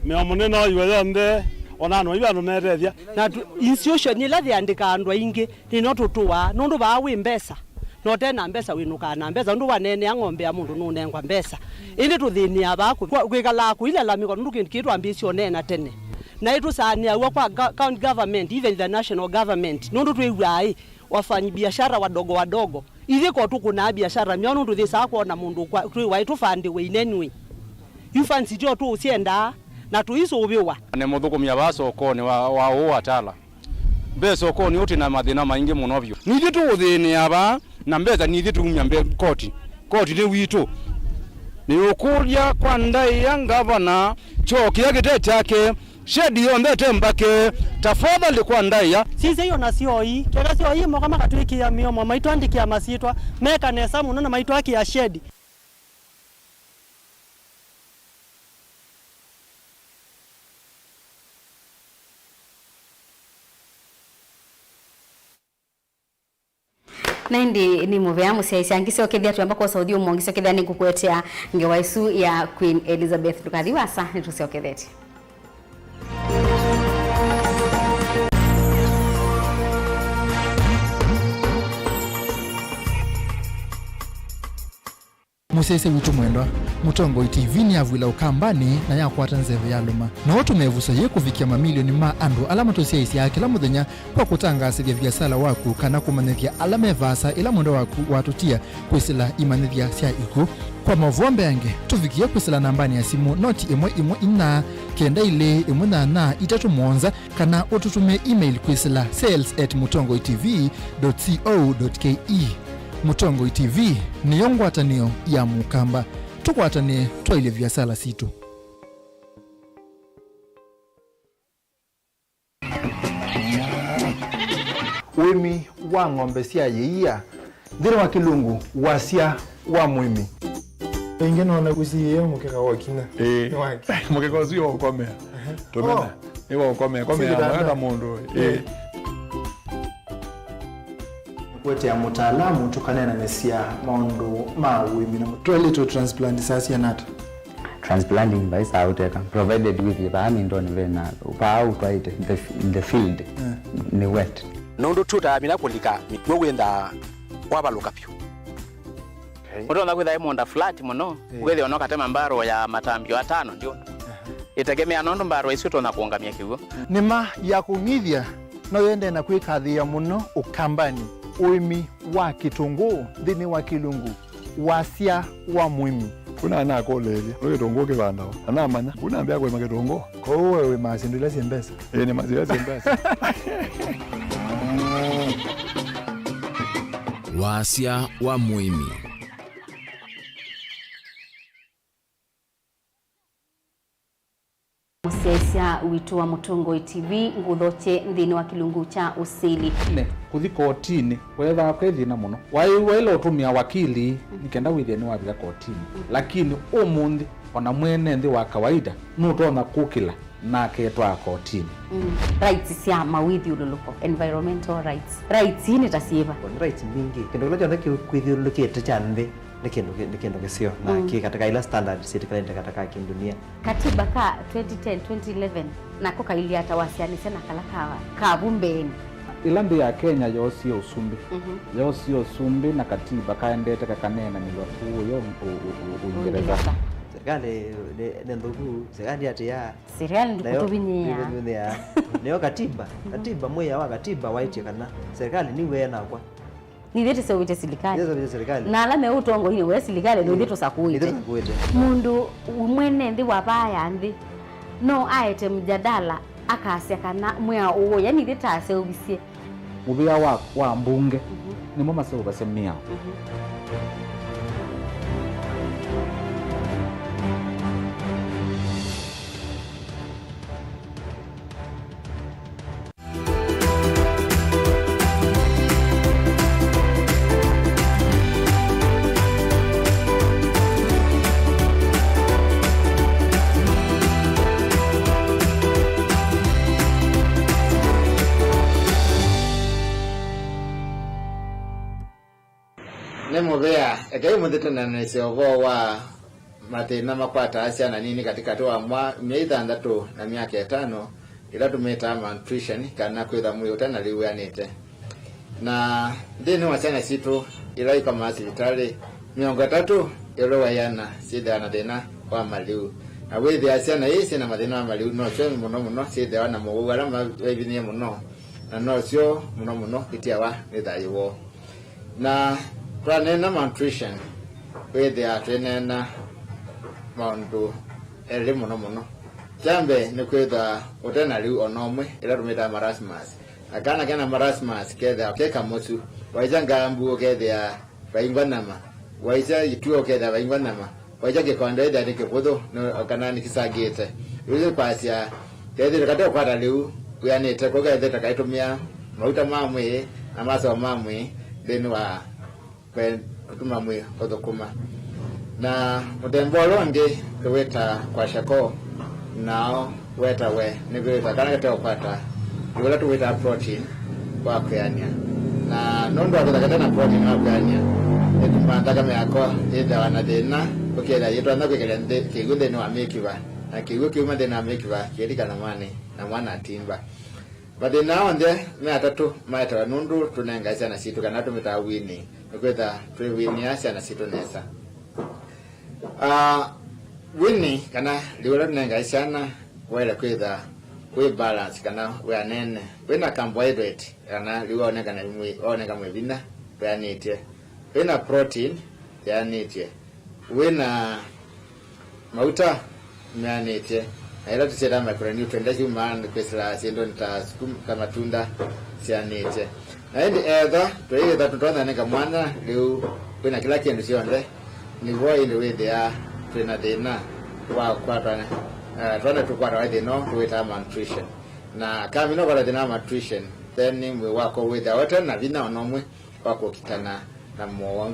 mĩomo nĩnoiwe yonthe, o na andũ maiva andũ metethya. Na tu-, institution ila yĩandĩkaa andũ aingĩ, nĩno tũtũaa, nũndũ vaa wĩ mbesa, na ũte na mbesa wĩnũkaa na mbesa, nũndũ waneenea ng'ombe ya mũndũ nũnengwa mbesa. Ĩndĩ tũthĩnĩaa vaa kũ-, kwa-, kwĩkalaa kũilalamĩka, nũndũ kĩndũ kĩĩ twambĩĩsye ũneena tene. Na ĩtũsaanĩaw'a kwa go-, county government, even the national government, nũndũ twĩw'aa ĩ, wafanyi biashara wadogo wadogo. Ithyĩ ko tũkũnaa biashara myaũ nũndũ yĩsaa kwona mũndũ kwa-, twĩ waĩ tũfandĩwe inenwĩ. Yu funds tyo tũũsyendaa, na tũisũvĩwa. Nĩ mũthũkũmĩa vaa sokonĩ wa, wa ũũ wa Tala. Ve sokonĩ ũũ twĩ na mathĩna maingĩ mũno vyũ. Nithyĩ tũũthĩnĩa vaa, na mbesa nithyĩ tũumya mbe-, koti. Koti nĩ witũ. Nĩũkũlya kwa ndaĩa ngavana kyoo kĩla kĩte kyake. Shedi yonthe ĩte mbake, tafadhali kwa ndaĩa. Sisya io na syoi, keka syoi moka makatwĩkĩa mĩomo, maitũandĩkĩa masyĩtwa, meka nesa mũno na maitũakĩa shedi. Na ĩndĩ nĩ mũvea mũsyaĩĩsya ngĩsyokethya twĩamba kwosa ũthyũmũo ngĩsyokethya nĩngũkũetea ngewa ĩsu ya Queen Elizabeth. Ndũkathi vaasa, nĩtũsyokethetye. Mũsyaĩĩsya witũ mwendwa, Mũtongoi T V nĩyavw'ĩla Ũkambanĩ na yakwata nzeve yalũma. No ũtũme ĩvuso yĩĩ kũvikĩa mamilioni ma andũ ala matũsyaĩĩsyaa kĩla mũthenya kwa kũtangaasĩthya viasala waku kana kũmanyĩthya ala me vaasa ĩla mwendwa waku watũtia kwĩsĩla imanyĩthya sya ikw'ũ. Kwa maũvoo mbeange, tũvikĩe kwĩsĩla nambanĩ ya simũ noti ĩmwe ĩmwe inya, kenda ilĩ ĩmwe nyanya itatũ mũonza, kana ũtũtũmĩe email kwĩsĩla sales at mũtongoitv dot co dot ke. Mũtongoi T V nĩyo ngwatanĩo ya Mũkamba. Tũkwatanĩe twaĩlye viasala sitũ. Ũĩmi wa ng'ombe sya yĩia. Nthĩnĩ wa Kĩlungu, wasya wa mũĩmi. Ĩngĩ nona kũsiĩĩa mũkeka wa kinya. Ĩĩ. Nĩ wake. Mũkeka ũsu nĩ wa ũkomea. Ehe. Tũmena. Oh. Nĩ wa ũkomea. Komea. Mũndũ. Ĩĩ. Ĩĩ. Kũetea mũtaalamu tũkaneenanĩsya maũndũ ma ũĩmi na mũtwaĩlĩtwe transplant saa siana ata? Transplanting vai saa ũteka, provided wĩthĩe vaa mindoni vena vaa ũtwaĩte the, the field, yeah, nĩ wet. Nũndũ ti ũtaamina kũlika mĩkw'ũ wĩnthaa wavalũka vyũ. Okay. Ũtonya kwĩtha ĩ mũũnda flat mũno, yeah, wĩthĩe ona ũkatema mbarũ ya matambio atano ndio. Aha. Ĩtegemea nũndũ mbarũ ĩsu ũtonya kũũngamya kĩw'ũ. Nĩma ya kũng'ithya no yendee na kwĩkathĩĩa mũno Ũkambanĩ, ũĩmi wa kĩtũngũũ nthĩnĩ wa kĩlungu wasya wa mũĩmi. Kuna nakũlĩĩlya, nĩ kĩtũngũũ kĩvandawa, na namanya, kuna mbĩa kũĩma kĩtũngũũ. Kwoou we wĩmaa syĩndũ ila syĩ mbesa? Ĩĩ, nĩmaa ila syĩ mbesa. Wasya wa mũĩmi. Mũsyaĩĩsya witũ wa Mũtongoi T V ngũthokye nthĩnĩ wa kĩlungu kya ũsili. Ne, kũthi kotinĩ, weethaa kwĩ thĩna mũno. Waĩ-, waĩle ũtũmĩa wakili nĩ kenda wĩthĩe nĩwavika kotinĩ. Lakini ũmũnthĩ, ona mwene nthĩ wa kawaida nũtonya kũkĩla na aketwaa kotinĩ. Mm. Rights sya mawĩthyũlũlũko, environmental rights. Rights ii nĩ ta syĩva? Nĩ rights mbingĩ. Kĩndũ kĩla kyonthe kĩkwĩthyũlũlũkĩte kya nthĩ nĩ kĩndũ kĩ-, nĩ kĩndũ kĩseo, na, mm, kĩ katika ila standards sitikalĩte katika kĩndunia. Katiba ka twenty ten, twenty eleven, nako kailye ata wasyaanĩsya na kala ka, ka vu mbeenĩ? Ĩla nthĩ ya Kenya yoosie ũsumbĩ, mhm, yoosie ũsumbĩ na katiba kaendete kakaneenanĩw'a kũũya ũ-, ũ-, ũ-, ũ-, Ũingereza. Ũingereza. Serikali nĩ, nĩ nthũku, serikali atĩa? Serikali nayo ndĩkũtũvinyĩĩa. Ndĩkũtũvinyĩĩa. Nĩyo katiba, katiba, mwĩao wa katiba waĩtye kana serikali nĩw'e nakwa. Nithyĩ tũseũvĩtye silikalĩ. Nithyĩ tũseũvĩtye silikalĩ. Na ala me ũtongoinĩ we silikalĩ, nithyĩ tũsakũĩte. Nithyĩ tũsakũĩte. Mũndũ mwene nthĩ wa vaa ya nthĩ no aete mjadala akasya kana mwĩao ũũ, yani ithyĩ taseũvisye. Mũvĩa wa, wa mbunge, mhm, nĩmo maseũvasya mĩao. Mhm. Nĩ mũvea, ekai mũthĩ tũneenanĩsye ũvoo wa mathĩna makwataa syana nini katĩkatĩ wa mwa-, myei thanthatũ na myaka ĩtano, ĩla tũmĩtaa malnutrition, kana kwĩtha mwĩĩ ũte na lĩu wĩanĩte. Na nthĩnĩ wa syana sitũ ila ikomaa sivitalĩ, mĩongo ĩtatũ ĩũlũ wa ĩana syĩthĩawa na thĩna wa malĩu. Na wĩthĩa syana ii syĩ na mathĩna ma malĩu, nosyo mũno mũno syĩthĩawa na mowau ala ma-, maivinyĩĩe mũno, na nosyo mũno mũno itiawa nĩ thayũ woo. Na twaneena malnutrition, wĩthĩaa twĩneena maũndũ elĩ mũno mũno. Kya mbee nĩ kwĩthwa ũte na lĩu o na ũmwe, ĩla tũmĩtaa marasmus. Na kana kena marasmus kethĩawa ke kamũsu. Waisya ngambu ũkethĩa vaingwa nyama. Waisya ituo ũkethĩa vaingwa nyama. Waisya kĩkonde ĩthĩa nĩ kĩvũthũ, nĩ, kana nĩkĩsangĩte. Yu nĩ kwasya, kethĩĩtwe kate ũkwata lĩu wĩanĩte, kũu kethĩĩtwe kaitũmĩa mauta ma mwĩĩ na masoo ma mwĩĩ nthĩnĩ wa kwe-, kũtuma mwĩĩ ũthũkũma. Na mũthemba ũla ũngĩ tũwĩtaa kwashiorkor, nao wetawe nĩ kwĩthwa kana kate ũkwata ĩũla tũwĩtaa protein wa kwĩanĩa. Na nũndũ wa kwĩthwa kate na protein wa kwĩanĩa, ĩtumaa nthakame yako yĩthĩawa na thĩna, ũkethĩa yĩtonya kwĩkĩlya nthĩ, kĩw'ũ nthĩnĩ wa mĩkiva, na kĩw'ũ kĩuma nthĩnĩ wa mĩkiva kĩlika na mwana, na mwana atimba. Mathĩna aa onthe me atatũ maetawa nũndũ tũnengae syana sitũ kana tũmĩtaa weaning, nĩkwĩtha twĩwinĩa syana sitũ nesa. Ah, weaning, kana lĩu ũla tũnengae syana, waĩle kwĩtha wĩ balance kana wĩanene, wĩna carbohydrate, kana lĩu waoneka na mwĩ-, waoneka mwĩ vinya wĩanĩtye, wĩna protein yĩanĩtye, wĩna mauta meanĩtye, na ĩla tũsyĩtaa micronutrient, ila syumaa kwĩsĩla syĩndũnĩ ta sukuma, ta matunda syeanĩtye. Na ĩndĩ ethwa tũyĩthwa tũtonya nĩka mwana lĩu wĩna kĩla kĩndũ kyonthe, nĩvo ĩndĩ wĩthĩaa twĩ na thĩna wa kwatwa, eh, twana tũkwatawa nĩ thĩna ũũ tũwĩtaa malnutrition. Na kamina ũkwata thĩna wa malnutrition, then mwĩĩ waku wĩthĩawa ũte na vinya o na ũmwe wa kũkitana na mowau.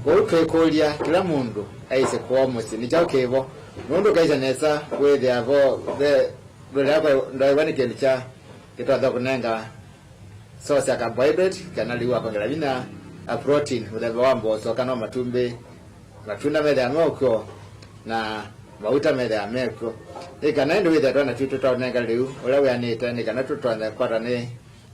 Kwoou twĩkũlya kĩla mũndũ aisye kwoo mũsyĩ nĩ kyaũ kĩ vo, nũndũ ũkaisya nesa wĩthĩa vo ve ndũlea kwa ndwaĩwa nĩ kĩndũ kya kĩtonya kũnenga source ya carbohydrate, kana lĩu wa kwongela vinya, a protein, mũthemba wa mboso, kana o matumbĩ, matunda methĩawa me ũkw'o, na mauta methĩawa me kw'o. Nĩ kana ĩndĩ wĩthĩa twana twitũ twaũnenga lĩu ũla wĩanĩte, nĩ kana tũtonya kwata nĩ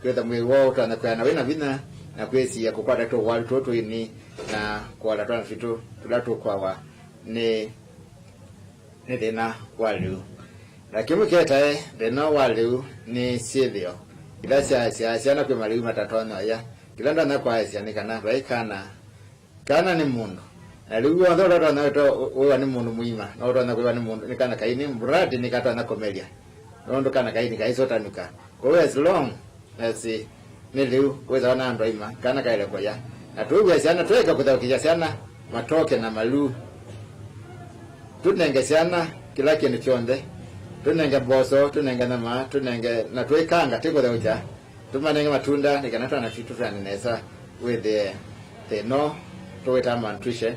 kwĩtha mwĩĩ woo ũtonya kwĩana wĩ na vinya, na kwĩsiĩa kũkwata tũwalu tũũ tũini, na kũala twana twitũ tũla tũkwawa nĩ, nĩ thĩna wa lĩu. Na kĩmwe kĩetae thĩna wa lĩu nĩ syĩthĩo ila syaasya syana kwĩ malĩu matatonya ũya. Kĩla ndonya kwaasya nĩ kana vai kana, kana nĩ mũndũ. Na lĩu w'onthe ũla ũtonya wĩtwa wĩwa nĩ mũndũ mũima, no ũtonya kwĩwa nĩ mũndũ, nĩ kana kaini, mradi nĩkatonya kũmelya. Nũndũ kana kaini kaisũtanũka. Kwoou as long as nĩ lĩu wĩthĩawa na andũ aima, kana kaĩle kũya. Na tũĩw'e syana, tũeke kũthaũkĩsya syana matoke na maluu. Tũnenge syana kĩla kĩndũ kyonthe. Tũnenge mboso, tũnenge nyama, tũnenge na tũikanga, ti kũtheũkya. Tũmanenge matunda nĩ kana twana twitũ twĩane nesa, wĩthĩe thĩna ũũ tũwĩtaa malnutrition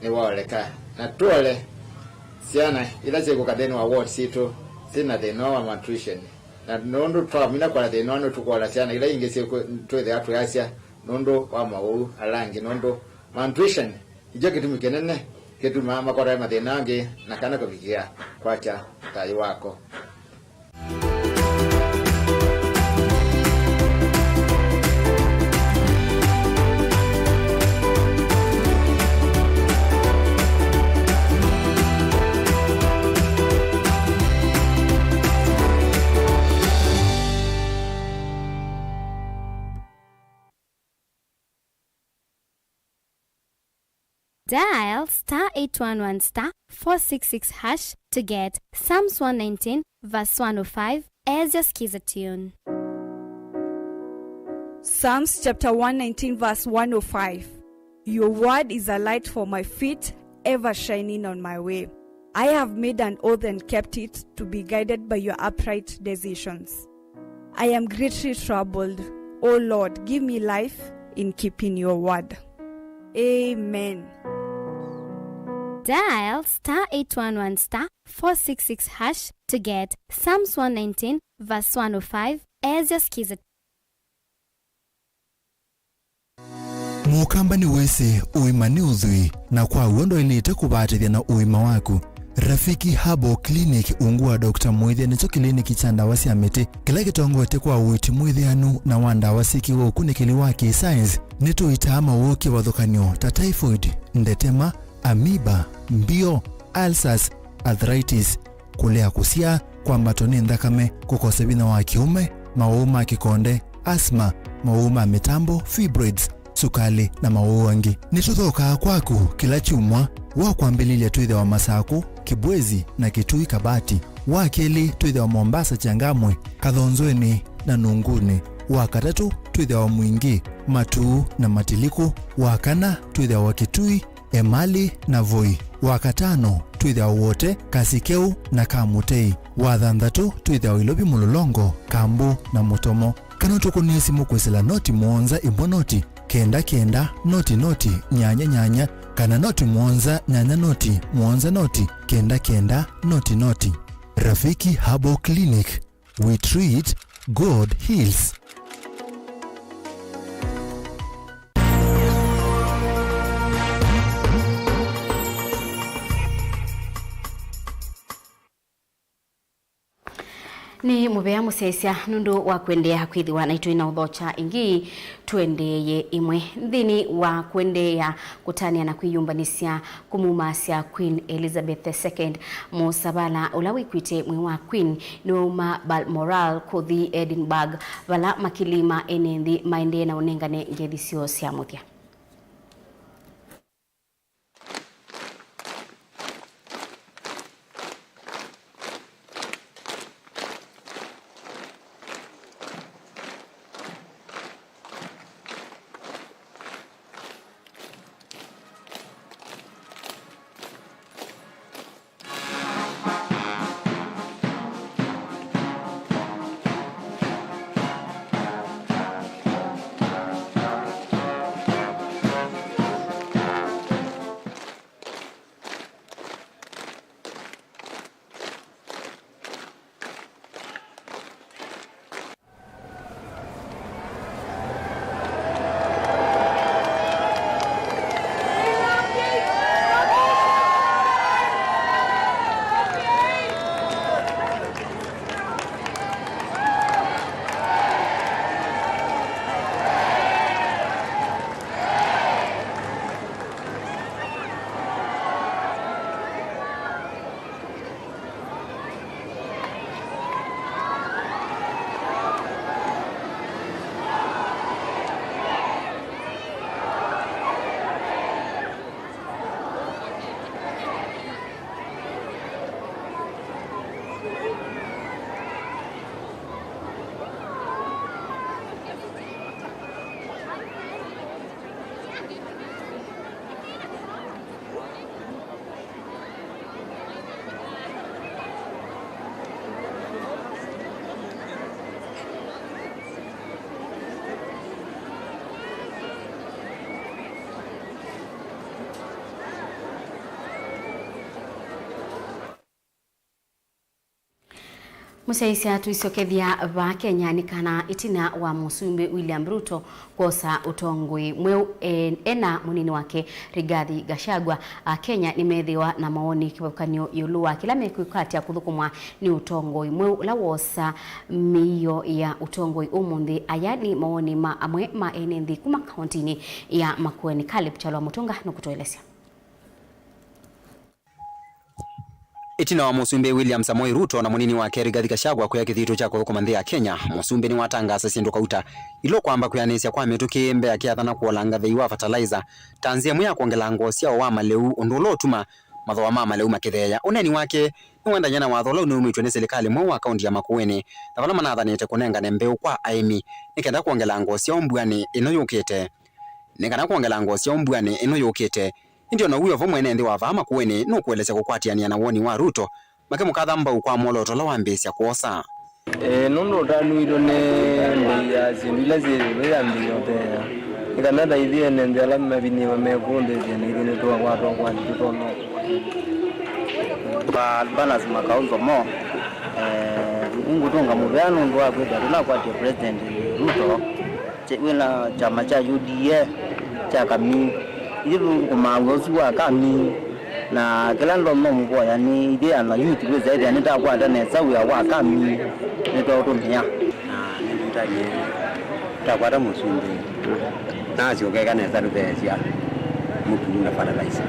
nĩwaoleka. Na tũole syana ila syĩkũka nthĩnĩ wa ward sitũ syĩ na thĩna ũũ wa malnutrition. Na nũndũ twamina kũala thĩna ũũ, nĩtũkũola syana ila ingĩ syĩkwĩ-, twĩthĩawa twĩasya nũndũ wa mawau ala angĩ, nũndũ malnutrition nĩkyo kĩtumi kĩnene kĩtumaa makwata mathĩna angĩ na kana kũvikĩa kwakya thayũ wako. Dial star eight one one star four six six hash to get Psalms one nineteen verse one oh five as your Skiza tune. Psalms chapter one nineteen verse one oh five. Your word is a light for my feet, ever shining on my way. I have made an oath and kept it, to be guided by your upright decisions. I am greatly troubled. O Lord, give me life in keeping your word. Amen. Dial star eight one one star four six six hash to get Psalms one nineteen verse one oh five as your Skiza. Mũkamba nĩwĩsĩ ũima nĩ ũthwii, na kwa w'o ndwaĩlĩte kũvatĩthya na ũima waku. Rafiki Herbal Clinic, ungu wa Doctor Mũĩthya, nĩkyo kĩliniki kya ndawa sya mĩtĩ kĩla kĩtongoetye kwa ũiiti mwĩthĩanu na wa ndawa syĩkĩwe ũkunĩkĩli wa kĩ-science. Nĩtũitaa mawau kĩvathũkany'o ta typhoid, ndetema, amoeba, mbio, ulcers, arthritis, kũlea kũsyaa, kwambatwa nĩ nthakame, kũkosa vinya wa kĩũme, mawau ma kĩkonde, asthma, mawau ma mĩtambo, fibroids, sukalĩ, na mawau angĩ. Nĩtũthokaa kwaku kĩla kyumwa. Wa kwambĩlĩlya twĩthĩawa Masakũ, Kĩbwezi, na Kĩtui Kabati. Wa kelĩ twĩthĩawa Mombasa, Changamwe, Kathonzweni, na Nunguni. Wa katatũ twĩthĩawa Mwingi, Matuu, na Matilikũ. Wa kana twĩthĩawa Kĩtui, Emali, na Voi. Wa katano twĩthĩawa Wote, Kasikeu, na Kamutei. Wa thanthatũ twĩthĩawa Ilovi, Mũlolongo, Kambu, na Mũtomo. Kana ũtũkũnĩe simũ kwĩsĩla noti mũonza ĩmwe noti kenda kenda noti noti nyanya nyanya, kana noti mũonza nyanya noti mũonza noti kenda kenda noti noti. Rafiki Herbal Clinic, we treat, God heals. Nĩ mũvea mũsyaĩĩsya nũndũ wa kũendeea kwĩthĩwa naitũ na ũthokya ĩngĩ. Tũendeeye ĩmwe nthĩnĩ wa kũendeea kũtanĩa na kwĩyũmbanĩsya kũmumasya Queen Elizabeth the Second, mũsavala ũla wĩkwĩte mwĩĩ wa Queen nĩwauma Balmoral kũthi Edinburgh, vala makili ma ene nthĩ maendee na ũnengane ngethi syoo sya mũthya. Mũsyaĩĩsya tũisyokethya vaa Kenya nĩ kana ĩtina wa Mũsumbĩ William Ruto kwosa ũtongoi mweũ, e, ena mũnini wake Rigathi Gachagua, Akenya nĩmethĩwa na mawoni kĩvathũkany'o ĩũlũ wa kĩla mekwĩkwatya kũthũkũmwa nĩ ũtongoi mweũ ũla woosa mĩio ya ũtongoi ũmũnthĩ. Aya nĩ mawoni ma amwe ma ene nthĩ kuma kauntinĩ ya Makueni. Caleb Kyalo wa Mũtũnga nũkũtũelesya. Ĩtina wa Mũsumbĩ William Samoei Ruto na mũnini wake Rigathi Gachagua kwĩa kĩthitũ kya kũthũkũma nthĩ ya Kenya, Mũsumbĩ nĩwatangaasa syĩndũ kauta ilo kwamba kwĩanĩsya kwa mĩtũkĩ mbee akĩathana kũola ngathei wa fertilizer ta nzĩa ĩmwe ya kwongela ngoo syao wa malĩu, ũndũ ũla ũtuma mathooa ma malĩu makĩtheea. Ũneeni wake nĩwaendany'a na watho ũla ũnũmĩtw'e nĩ silikalĩ mweũ wa kaunti ya Makueni na vala manathanĩte kũnengane mbeũ kwa aĩmi nĩ kenda kwongela ngoo syao mbuanĩ ĩno yũkĩte. Nĩ kana kwongela ngoo syao mbuanĩ ĩno yũkĩte, ĩndĩ o na ũu wĩ o vo, mwene nthĩ wa vaa Makueni nũkũelesya kũkwatĩanĩa na woni wa Ruto, makĩmũkatha mbau kwa mwolooto ũla wambĩĩsya kwosa. Ĩĩ, nũndũ ũtanu witũ nĩ mbei ya syĩndũ ila syĩ ĩũlũ yambĩĩe ũtheea, nĩ kana ta ithyĩ ene nthĩ ala mavinyĩĩwe mekũndĩthya, na ithyĩ nĩtũakwata ũkwati tũtonya. Kwa Albanas Makaũ Nzomo, eh, nĩngũtũnga mũvea nũndũ wa kwĩthĩa tũnakwatĩe President Ruto kye-, wĩna kyama kya U D A kya Kamii. Ithyĩ tũthũkũmaa wĩa ũsu wa Kamii, na kĩla no mũvoya nĩ ithyĩ ana youth twĩsa ĩthĩa nĩtakwata nesa wĩa wa Kamii, nĩtwaũtũmĩa. Na nĩtũtalie takwata Mũsumbĩ, na asyoka eka nesa tũtheesya mũtu na fertilizer.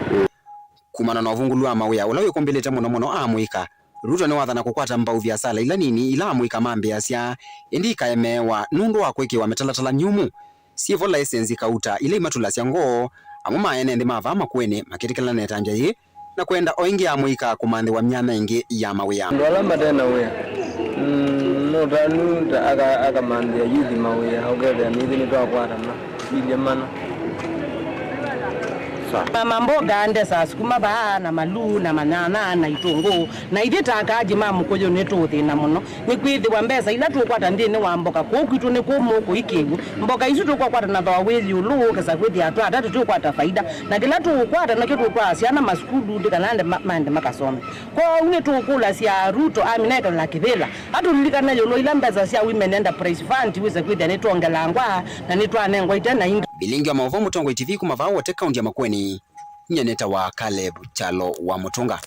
Kumana na ũvũngũlu wa mawĩa ũla wĩkũmbĩlĩte mũno mũno amũika, Ruto nĩwathana kũkwata mbau viasala ila nini ila amũika mambĩĩasya, ĩndĩ ikaemeewa nũndũ wa kwĩkĩwa mĩtalatala myũmũ syĩ vo, laĩsenzi kauta ila imatulasya ngoo. Amwe ma ene nthĩ ma vaa Makueni makĩtĩkĩlana na ĩtambya yĩĩ na kwenda o ĩngĩ amũika kũmanthĩwa myanya ĩngĩ ya mawĩa. Andũ ala mate na wĩa, mm, no tanu ta aka-, akamanthĩa yuthi mawĩa, ũkethĩa nĩthi nĩtwakwatana. Ilye mana. Mama mboga andesaa sukuma vaa na maluu na manyanya na itũngũũ, na ithyĩ ta akaaji ma Mũkũyũ nĩtũũthĩna mũno, nĩkwĩthĩwa mbesa ila tũkwata nthĩnĩ wa mboka kũũ kwitũ nĩ kũmũ kũikĩĩu. Mboka isu tũkwakwata na thooa wĩ ĩũlũ, ũkesa kwĩthĩa twata tũtũkwata faida, na kĩla tũũkwata nakyo tũtwaa syana masukulu nĩ kana ende ma-, maende makasome. Kwoou nĩtũũkũlasya Ruto amina ekala kĩvĩla, atũlilikane ĩũlũ ila mbesa sya Women Enterprise Fund wĩse kwĩthĩa nĩtwongelangwa na nĩtwanengwa ite na ingĩ. Vilingi wa maũvoo Mũtongoi T V kuma vaa Wote, kaunti ya Makueni, nyie nĩtawa Caleb Kyalo wa Mũtũnga.